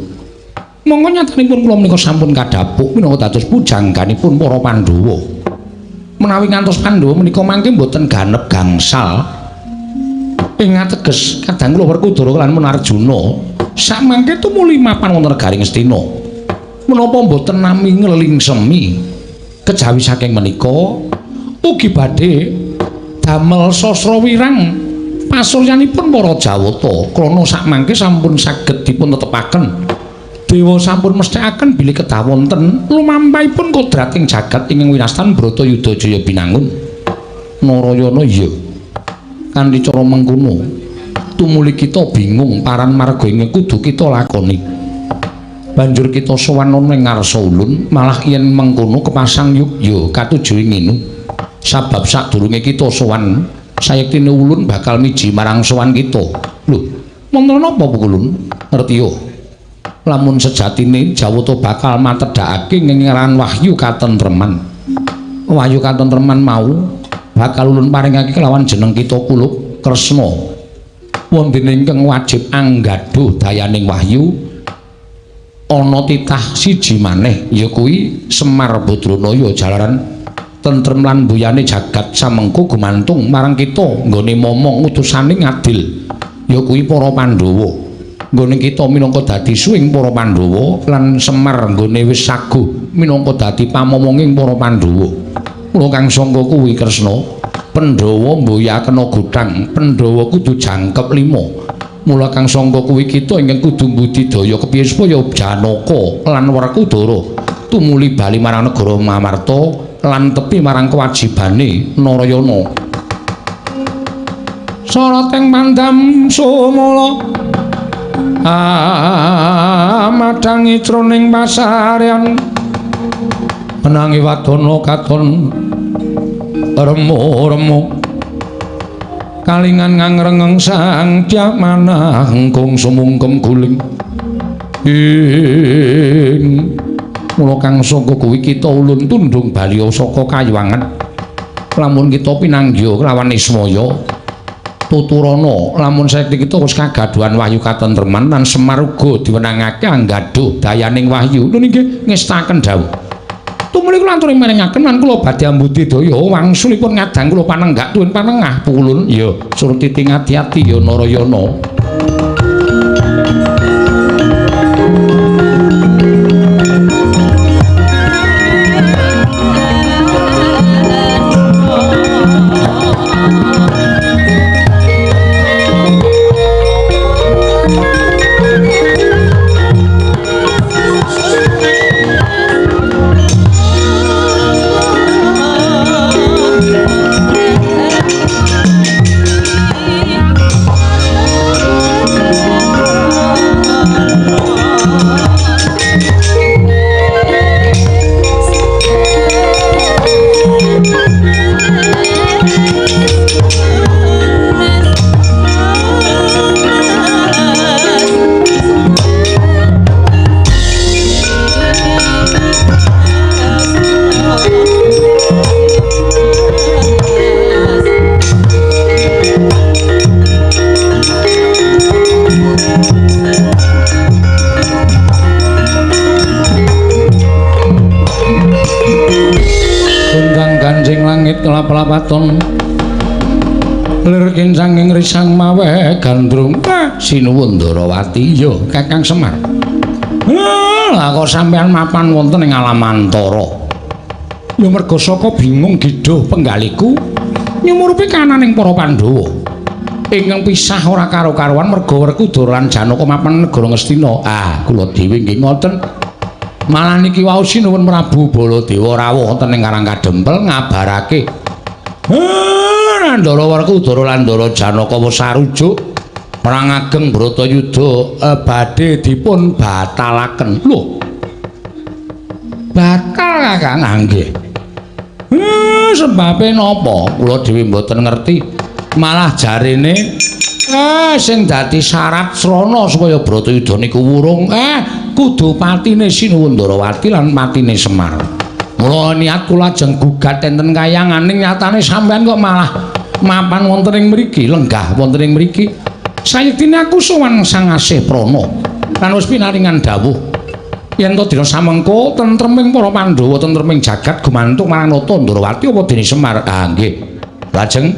Monggo nyatanipun kula menika sampun kadhapuk minangka dados pujangganipun para Pandhawa. Menawi ngantos Pandhawa menika mangke mboten ganep gangsal ing ateges kadang kula Werkudara lan Arjuna samangke tumuli mapan wonten negari Ngastina. Menapa mboten nami nglelingsemi kejawi saking menika ugi badhe damel sastra wirang pasuryanipun para Jawata krana sakmangke sampun saged dipun tetepaken dewa sampun mesthekaken bilih kedah wonten lumampahipun kodrating jagat ingkang winastan Bratayuda Jaya Binangun. Narayana iya kanthi cara mengkono tumuli kita bingung paran marga ingkang kudu kita lakoni. Banjur kita sowan ana ing ngarsa ulun malah yen mengkono kepasang yuk katuju ngene. Sabab sadurunge kita sowan sayektine ulun bakal miji marang sowan kita. Lho, wonten napa Pukulun? Ngerti yo. Lamun sejatine Jawata bakal matedhakake ngengeran wahyu katentreman. Wahyu katentreman mau bakal ulun paringake kelawan jeneng kita Kulup Kresna. Wonten ingkang wajib anggadhuh dayaning wahyu ana titah siji maneh ya kuwi Semar Badranaya jalaran tentrem lan buyane jagat samengko gumantung marang kita nggone momong utusane ngadil ya kuwi para Pandhawa. Nggone kita minangka dadi suwing para Pandhawa lan Semar nggone wis saguh minangka dadi pamomonging para Pandhawa. Mula kang sangka kuwi Kresna, Pandhawa mboya kena godhang, Pandhawa kudu jangkep lima. Mula kang sangka kuwi kita ingkang kudu mbudidaya kepiye supaya Janaka lan Werkudara tumuli bali marang negara Mamarta lan tepi marang kewajibane Narayana. Sarating pandam sumala amadhangi jroning pasaryan menangi wadana katon remo-remo kalingan ngangrengeng sang manah engkung sumungkem guling ing mula kang saka kuwi kita ulun tundung baliya saka kayuwangan lamun kita pinanggih kelawan Ismaya tuturana lamun saekti kita wis kagaduhan wahyu katentreman lan Semar uga diwenangake anggadhuh dayaning wahyu. Lho nggih ngestaken dawuh. Tumuli kula aturi maringaken lan kula badhe ambudidaya wangsulipun ngadang kula panenggak tuwin panengah Pukulun. Ya surtiti ngati-ati ya Narayana. Kelap-lapaton lir kincang ing risang maweh gandrung. Sinuwun Ndarawati. Ya Kakang Semar. Lah kok sampean mapan wonten ing Alamantara? Ya merga saka bingung gidhuh penggaliku nyumurupi kananing para Pandhawa ingkang pisah ora karo-karuan merga Werkudara lan Janaka mapan negara Ngastina. Ah, kula dhewe nggih ngoten. Malah niki wau sinuwun Prabu Baladewa rawuh wonten ing Karang Kadempel ngabarake Ndara Werkudara lan Ndara Janaka wis sarujuk perang ageng Bratayuda badhe dipun batalaken. Lho. Batal Kakang? Nggih. Sebabe napa? Kula dhewe mboten ngerti. Malah jarene sing dadi syarat srana supaya Bratayuda niku wurung Kudu patine Sinuwun Ndarawati lan patine Semar. Mula niat kula ajeng gugat enten kayangan ning nyatane sampean kok malah mapan wonten ing mriki, lenggah wonten ing mriki. Sayektine aku sowan Sang Asih Prana lan wis pinaringan dawuh yen to dina samengko tentreming para Pandhawa, tentreming jagat gumantung marang Nata Ndarawati apa dene Semar. Ah nggih. Lajeng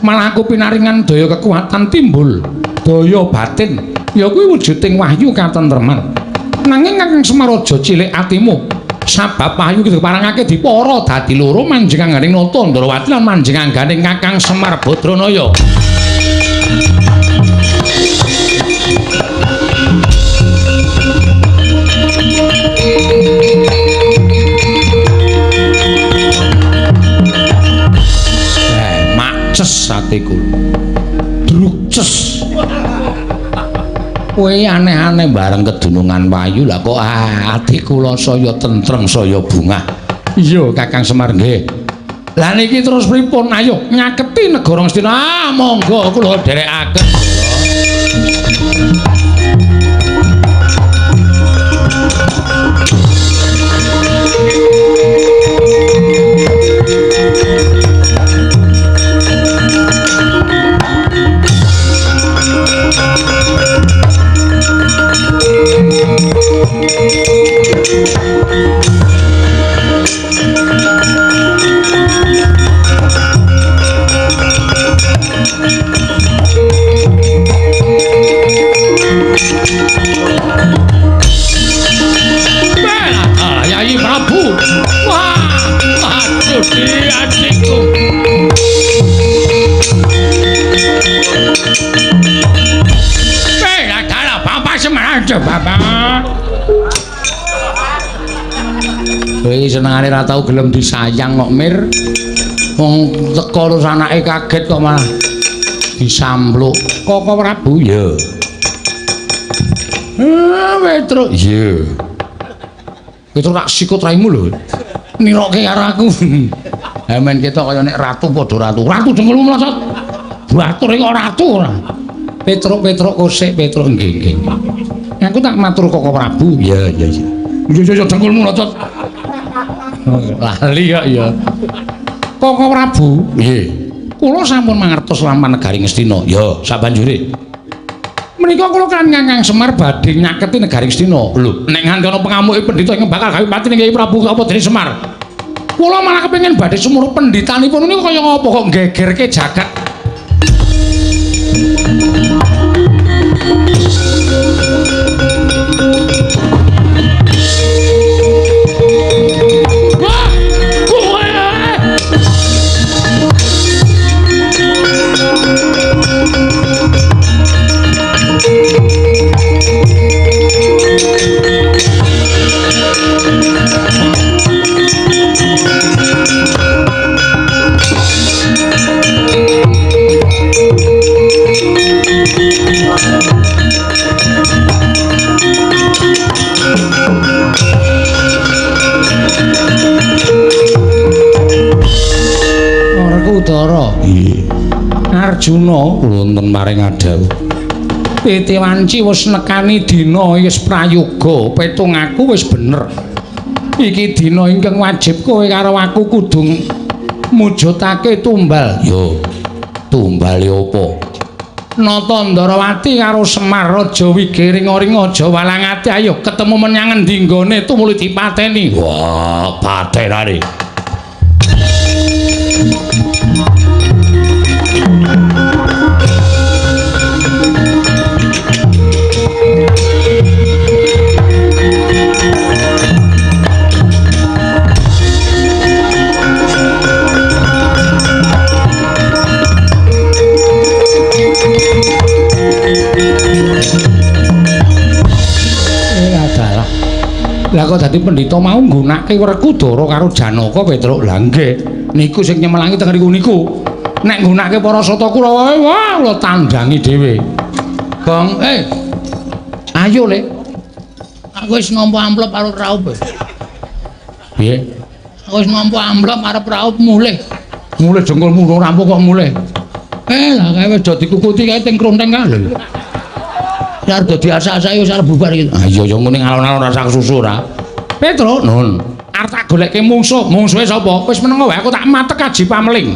malah aku pinaringan daya kekuatan timbul daya batin ya kuwi wujuding wahyu katentreman. Nanging Kakang Semar aja cilik atimu, sabab wahyu iki diparangake dipara dadi loro, manjing angganing Nata Ndarawati lan manjing angganing Kakang Semar Badranaya. Makces atiku. Drukces. Kowe aneh-aneh bareng kedunungan wayu lah kok ati kula saya tentrem saya bungah. Iya Kakang Semar nggih. Lah niki terus pripun? Ayo nyaketi negara Ngastina. Ah monggo kula dherekaken. Yai Prabu. Wah, aduh adikku. Dalah Bapak Semar Bapak. Kowe senengane ra tau gelem disayang kok Mir. Wong teko terus anake kaget kok malah disampluk. Koko Prabu ya. Petruk iya. Petruk tak sikut raimu lho. Niroke karo aku. Men ketok kaya nek ratu padha ratu. Ratu dengkulmu mlosot. Batur kok ratu ora. Petruk-petruk kosek Petruk nggih nggih. Aku tak matur Koko Prabu. Iya iya iya. Iya iya dengkulmu mlosot. Lali kok ya. Koko Prabu, nggih. Kula sampun mangertos laman negari Ngastina. Ya, sabanjure. Menika kula kan Kakang Semar badhe nyaketi negari Ngastina. Lho, nek nganti ana pengamuke pendhita ingkang bakal gawe pati Kyai Prabu apa dene Semar. Kula malah kepengin badhe sumurup pendhitanipun niku kaya ngapa kok nggegerke jagat. Werkudara. Nggih. Arjuna wonten maring adhawuh. Piti wanci wis nekani dina wis prayoga, petung aku wis bener. Iki dina ingkang wajib kowe karo aku kudu mujudake tumbal. Yo. Tumbale apa? Nata Ndarawati karo Semar Raja Wigiringa-ringa aja walangati, ayo ketemu menyang endi nggone tumuli dipateni. Wah, patenane. Lah kok dadi pendhita mau nggunakake Werkudara karo Janaka Petruk. Lah nggih, niku sing nyemelangi teng riku niku. Nek nggunakake para sata kula, wah kula tandhangi dhewe. Gong, ayo Le. Aku wis nampa amplop arep raup. Piye? Aku wis nampa amplop arep raup mulih. Mulih jengkolmu ora rampung kok mulih. Lah kae wis do dikukuti kae teng kronteng kae lho. Ya arep dadi asak-asake wis arep bubar iki. Ah iya ya ngene alon-alon rasa kesusu ora. Petruk, nun. Arep tak golekke mungsuh. Mungsuhe sapa? Wis meneng wae aku tak matek aji pameling.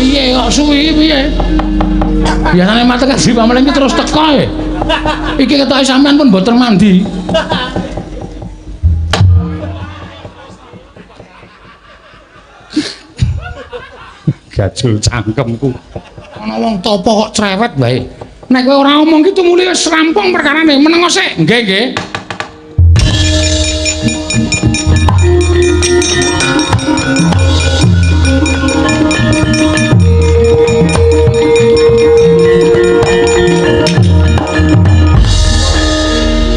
Piye kok suwi piye? Biasane matek aji pameling iki terus teko e. Iki ketoke sampean pun mboten mandi. Gajul cangkemku. Ana wong topo kok cerewet wae. Nek kowe ora omong ki tumuli wis rampung perkarane. Menengo sik. Nggih, nggih.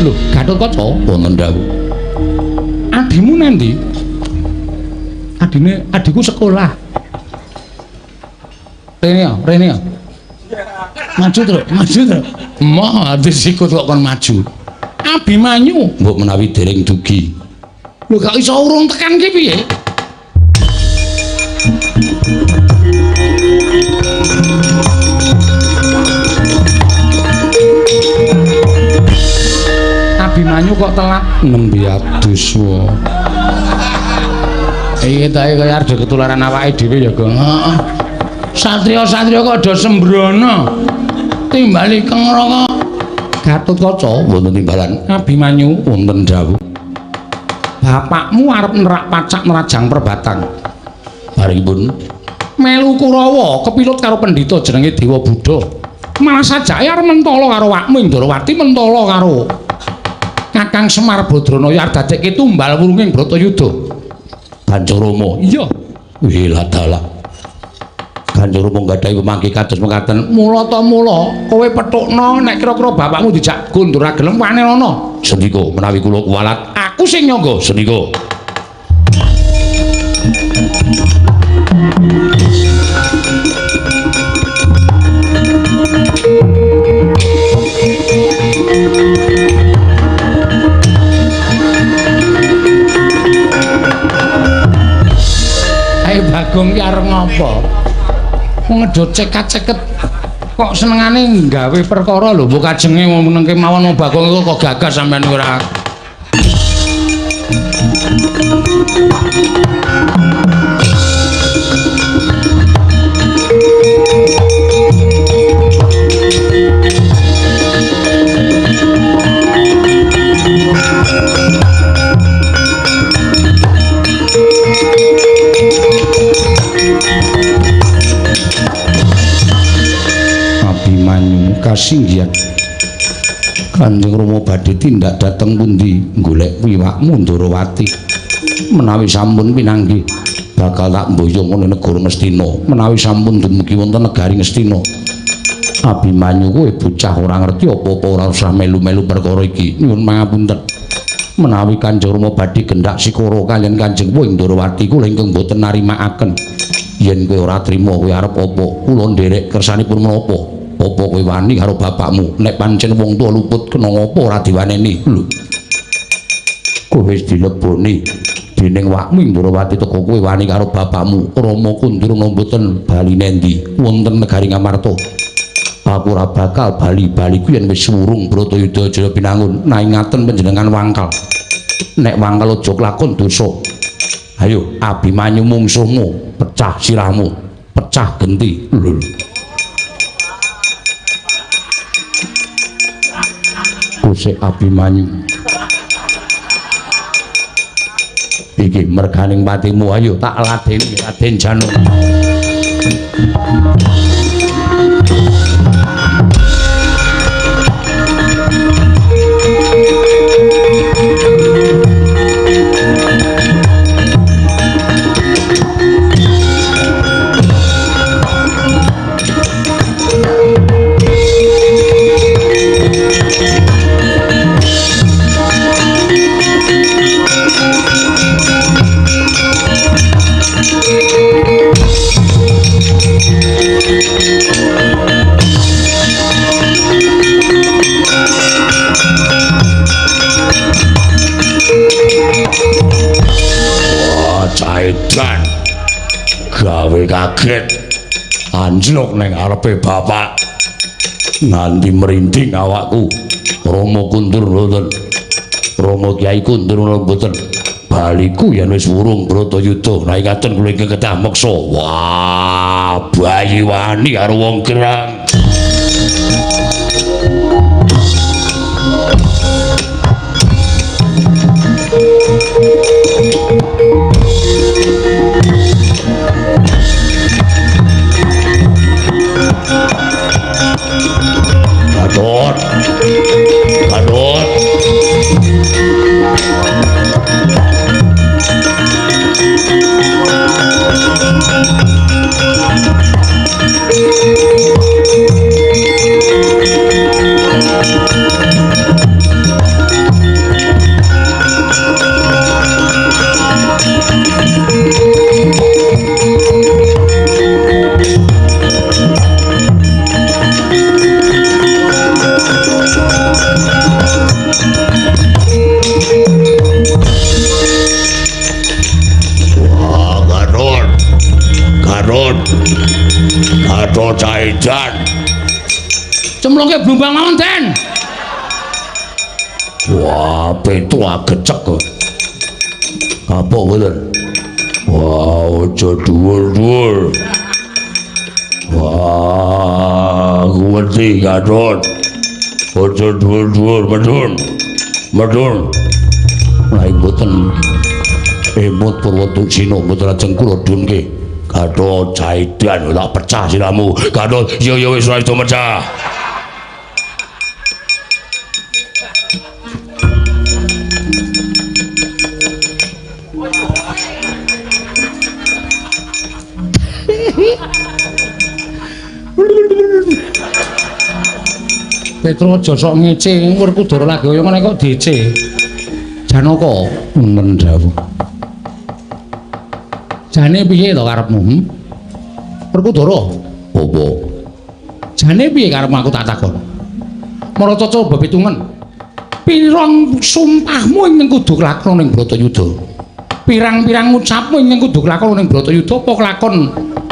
Lho, Gatotkaca wonten dawuh. Adimu nanti? Adine adiku sekolah. Rene ya, rene ya. Maju, Truk, maju, Truk. Emoh, ati sikut kok kon maju. Abimanyu, mbok menawi dereng dugi. Lho, gak iso urung tekan ki piye? Abimanyu kok telat nembe adus wae. Iki ta kaya arep ketularan awake dhewe ya, Gong. Heeh. Satria-satria kok do sembrono. Timbali kengraka Gatotkaca wonten timbalan Abimanyu wonten dawuh. Bapakmu arep nerak pacak nerajang perbatang. Baripun melu Kurawa kepilut karo pendhita jenenge Dewa Buddha. Malah sajake arep mentala karo wakmu Indrawati mentala karo Kakang Semar Badranaya arep dadekke tumbal wurunging Bratayuda. Kancarama. Iya. Wih ladalah. Kancarama nggadahi pemangki kados mekaten. Mula ta mula kowe pethukna nek kira-kira bapakmu dijak gondor ra gelem wanenono. Sendika menawi kula kuwalat, aku sing nyangga. Sendika. Ayo Bagong ki arep ngopo? Ngedot cekat-ceket kok senengane nggawe perkara lho mbok kajenge menengke mawon Bagong kok gagah sampean ora. Abimanyu kasinggihan. Kanjeng Rama badhe tindak dhateng pundi golek wiwakmu Ndrawati. Menawi sampun pinanggih bakal tak mboyong ana negara Ngastina. Menawi sampun dumugi wonten negari Ngastina. Abimanyu kowe bocah ora ngerti apa-apa ora usah melu-melu perkara iki. Nyuwun pangapunten. Menawi Kanjeng Rama badhe gendak sikara kaliyan Kanjeng Puing Ndrawati kula ingkang boten narimakaken. Yen kowe ora trima kowe arep apa? Kula nderek kersanipun menapa? Apa kowe wani karo bapakmu? Nek pancen wong tuwa luput kena ngapa ora diwaneni? Lho. Kowe wis dileboni dening wakmu Indrawati teka kowe wani karo bapakmu. Rama Kundurna mboten bali nendi wonten negari Ngamarta. Aku ora bakal bali-baliku yen wis wurung Bratayuda Jaya Binangun. Naingaten panjenengan wangkal. Nek wangkal aja kelakon dosa. Ayo Abimanyu mungsuhmu, pecah sirahmu, pecah genti. Lho. Kusik Abimanyu. Iki merganing patimu, ayo tak ladeni Raden Janaka. Caidan gawe kaget anjlok ning ngarepe bapak nganti merinding awakku. Rama kundur mboten, Rama Kyai kundur mboten, baliku yen wis wurung Bratayuda. Nah ngaten kula ingkang kedah meksa. Wah, bayi wani karo wong gerang. Gadot, Gadot. Gadot Caidan. Cemplungke blumbang mawon, Den. Wah, Petro agecek kok. Kapok mboten. Wah, aja dhuwur-dhuwur. Wah, aku wedi Gadot. Aja dhuwur-dhuwur, medhun. Medhun. Lah mboten emut Purwoduksina mboten ajeng kula dunke. Gadot Caidan tak pecah siramu. Gadot, iya ya wis ora iso mecah. Petro aja sok ngece, Werkudara lagi kaya ngene kok DC. Janaka nemen dawuh. Jane piye to karepmu? Werkudara, apa? Jane piye karepmu aku tak takon. Marataca bebetungen. Pirang sumpahmu ing kudu kelakon ning Bratayuda. Pirang-pirang ngucapmu ing kudu kelakon ning Bratayuda apa kelakon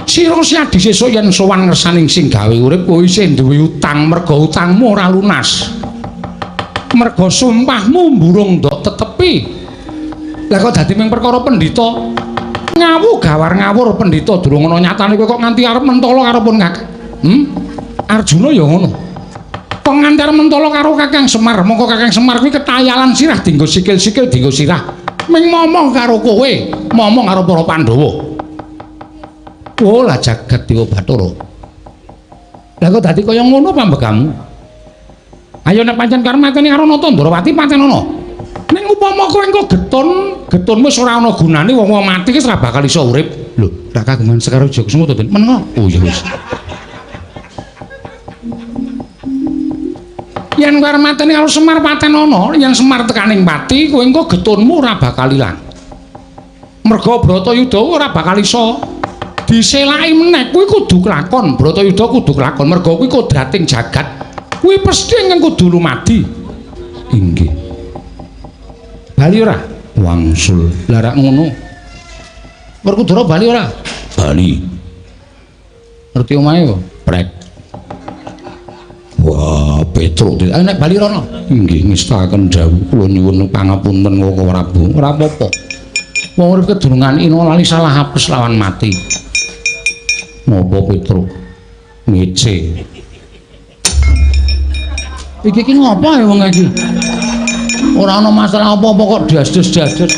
sira siadi sesuk yen sowan ngersaning sing gawe urip kowe isih duwe utang merga utangmu ora lunas. Merga sumpahmu mburung ndok tetepi. Lah kok dadi ming perkara pendhita ngawu gawar ngawur pendhita durung ana nyatane kowe kok nganti arep mentala karo pun Kakang. Arjuna ya ngono. Kok nganti arep mentala karo Kakang Semar, mongko Kakang Semar kuwi ketayalan sirah dienggo sikil-sikil dienggo sirah. Ming momong karo kowe, momong karo para Pandhawa. Oh lah jagat Dewa Bathara. Lah kok dadi kaya ngono pambekamu? Ayo nek pancen karep mateni karo Nata Ndrawati pancen ana. Ning upama kowe engko getun, getunmu wis ora ana gunane wong-wong mati wis ora bakal iso urip. Lho, rak kagungan Sekar Wijaya to, Den? Meneng. Oh ya wis. Yen kowe arep mateni karo Semar paten ana, yen Semar tekaning pati kowe engko getunmu ora bakal ilang. Merga Bratayuda ora bakal iso diselaki meneh, kuwi kudu kelakon. Bratayuda kudu kelakon merga kuwi kodrating jagat. Kuwi pesthi ingkang kudu lumadi. Inggih. Bali ora? Wangsul. Lah rak ngono. Werkudara bali ora? Bali. Ngerti omahe kok? Prek. Wah, Petro. Ayo nek bali rono. Inggih ngestakaken dawuh kula nyuwun pangapunten Koko Prabu. Ora apa-apa. Wong urip kedurungan ina lali salah apes lawan mati. Ngopo Petro? Ngece. Iki iki ngopo ya wong iki? Ora ana masalah apa-apa kok dasdes-dasdes.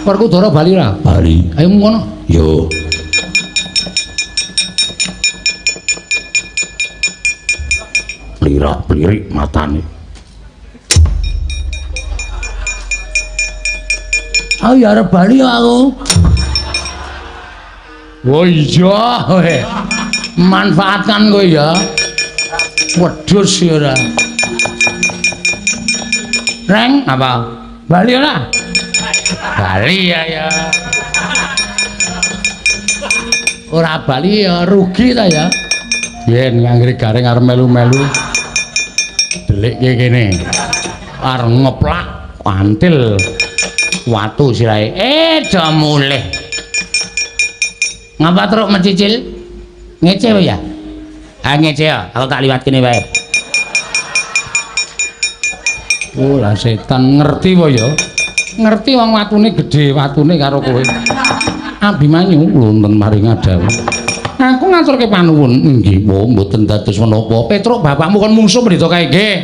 Werkudara bali ora? Bali. Ayo ngono. Yo. Plirak-plirik matane. Aku ya arep bali aku. Oh iya, kowe. Manfaatkan kowe ya. Wedhus ya ora. Reng apa? Bali ora? Bali ya ya. Ora bali ya rugi ta ya. Yen anggere garing arep melu-melu. Delikke kene. Arep ngeplak antil watu sirahe. Do mulih. Ngapa truk mencicil? Ngece ya? Ah ngece ya, aku tak liwat kene wae. Oh lah setan ngerti wae ya. Ngerti wong watune gedhe watune karo kowe. Abimanyu wonten maring adawu. Aku ngaturke panuwun. Nggih, mboten dados menapa. Petruk bapakmu kon mungsuh pendeta kae nggih.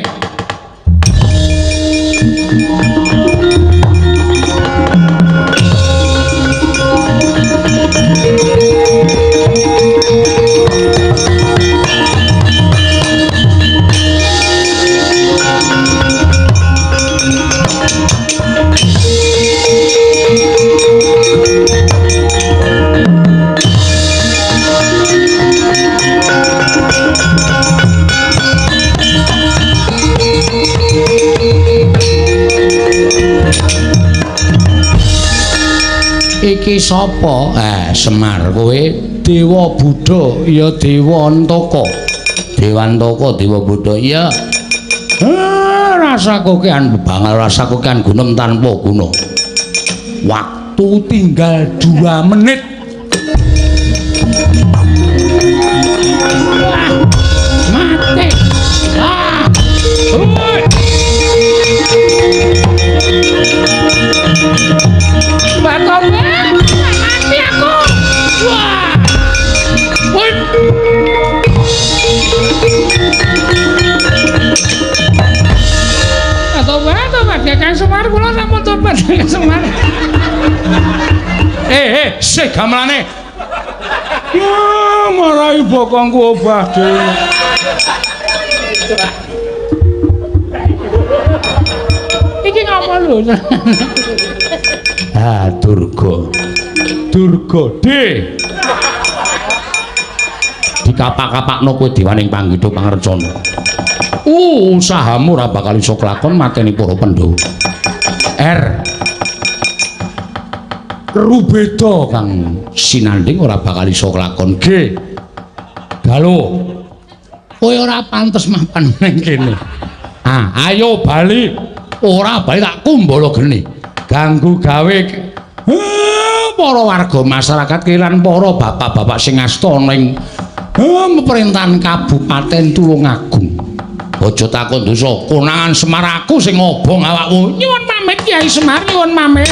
Iki sapa? Semar kowe Dewa Buddha ya Dewa Antaka. Dewa Antaka, Dewa Buddha iya. Rasa kokean bebangal, rasa kokean gunem tanpa guna. Waktu tinggal 2 menit. Wah, mati. Ah. Mati aku. Wah. Woi. Tobat, Kakang Semar kula sampun tobat Kakang Semar. Sik gamelane. Ya, marai bokongku obah dhewe. Iki ngapa lho? Ah, Durga. Durga D. Dikapak-kapakno kowe dewaning panggedha pangrcana. Usahamu ora bakal iso kelakon mateni para Pandhawa. R. Rubeda kang sinanding ora bakal iso kelakon. G. Galuh. Kowe ora pantes mapan ning kene. Ah, ayo bali. Ora bali tak kumbala geni. Ganggu gawe para warga masyarakat lan para bapak-bapak sing asta ning pemerintahan Kabupaten Tulungagung. Aja takon dosa, konangan Semar aku sing ngobong awakmu. Nyuwun pamit Kyai Semar, nyuwun pamit.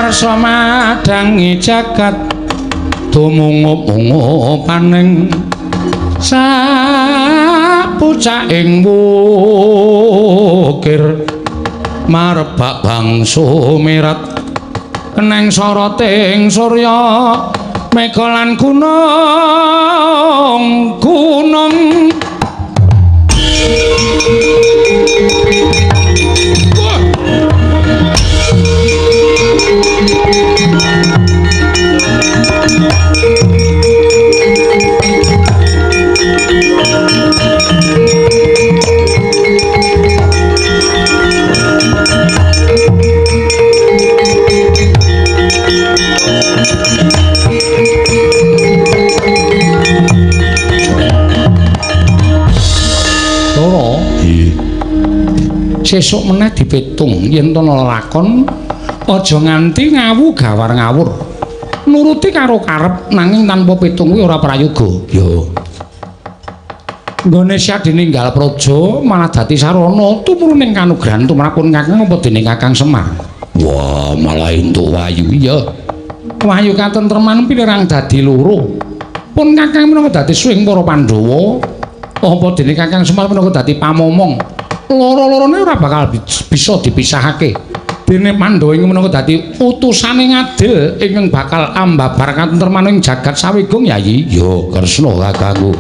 Arsa madangi jagat tumungup-ungupaning sapucaking wukir marebak bangsa mirat keneng soroting surya mega lan gunung gunung. Sesuk meneh dipitung yen to lakon aja nganti ngawu gawar ngawur. Nuruti karo karep nanging tanpa pitung kuwi ora prayoga. Ya. Nggone siap dininggal praja malah dadi sarana tumurun ing kanugrahan tumrapun Kakang apa dening Kakang Semar. Wah, malah entuk wayu iya. Wahyu katentreman pilirang dadi loro. Pun Kakang minangka dadi suwing para Pandhawa, apa dene Kakang Semar minangka dadi pamomong. Loro-lorone ora bakal bisa dipisahake. Dene Pandhawa ing minangka dadi utusane ngadil ingkang bakal ambabar katentreman ing jagat sawigung Yayi. Ya, Kresna kakangku.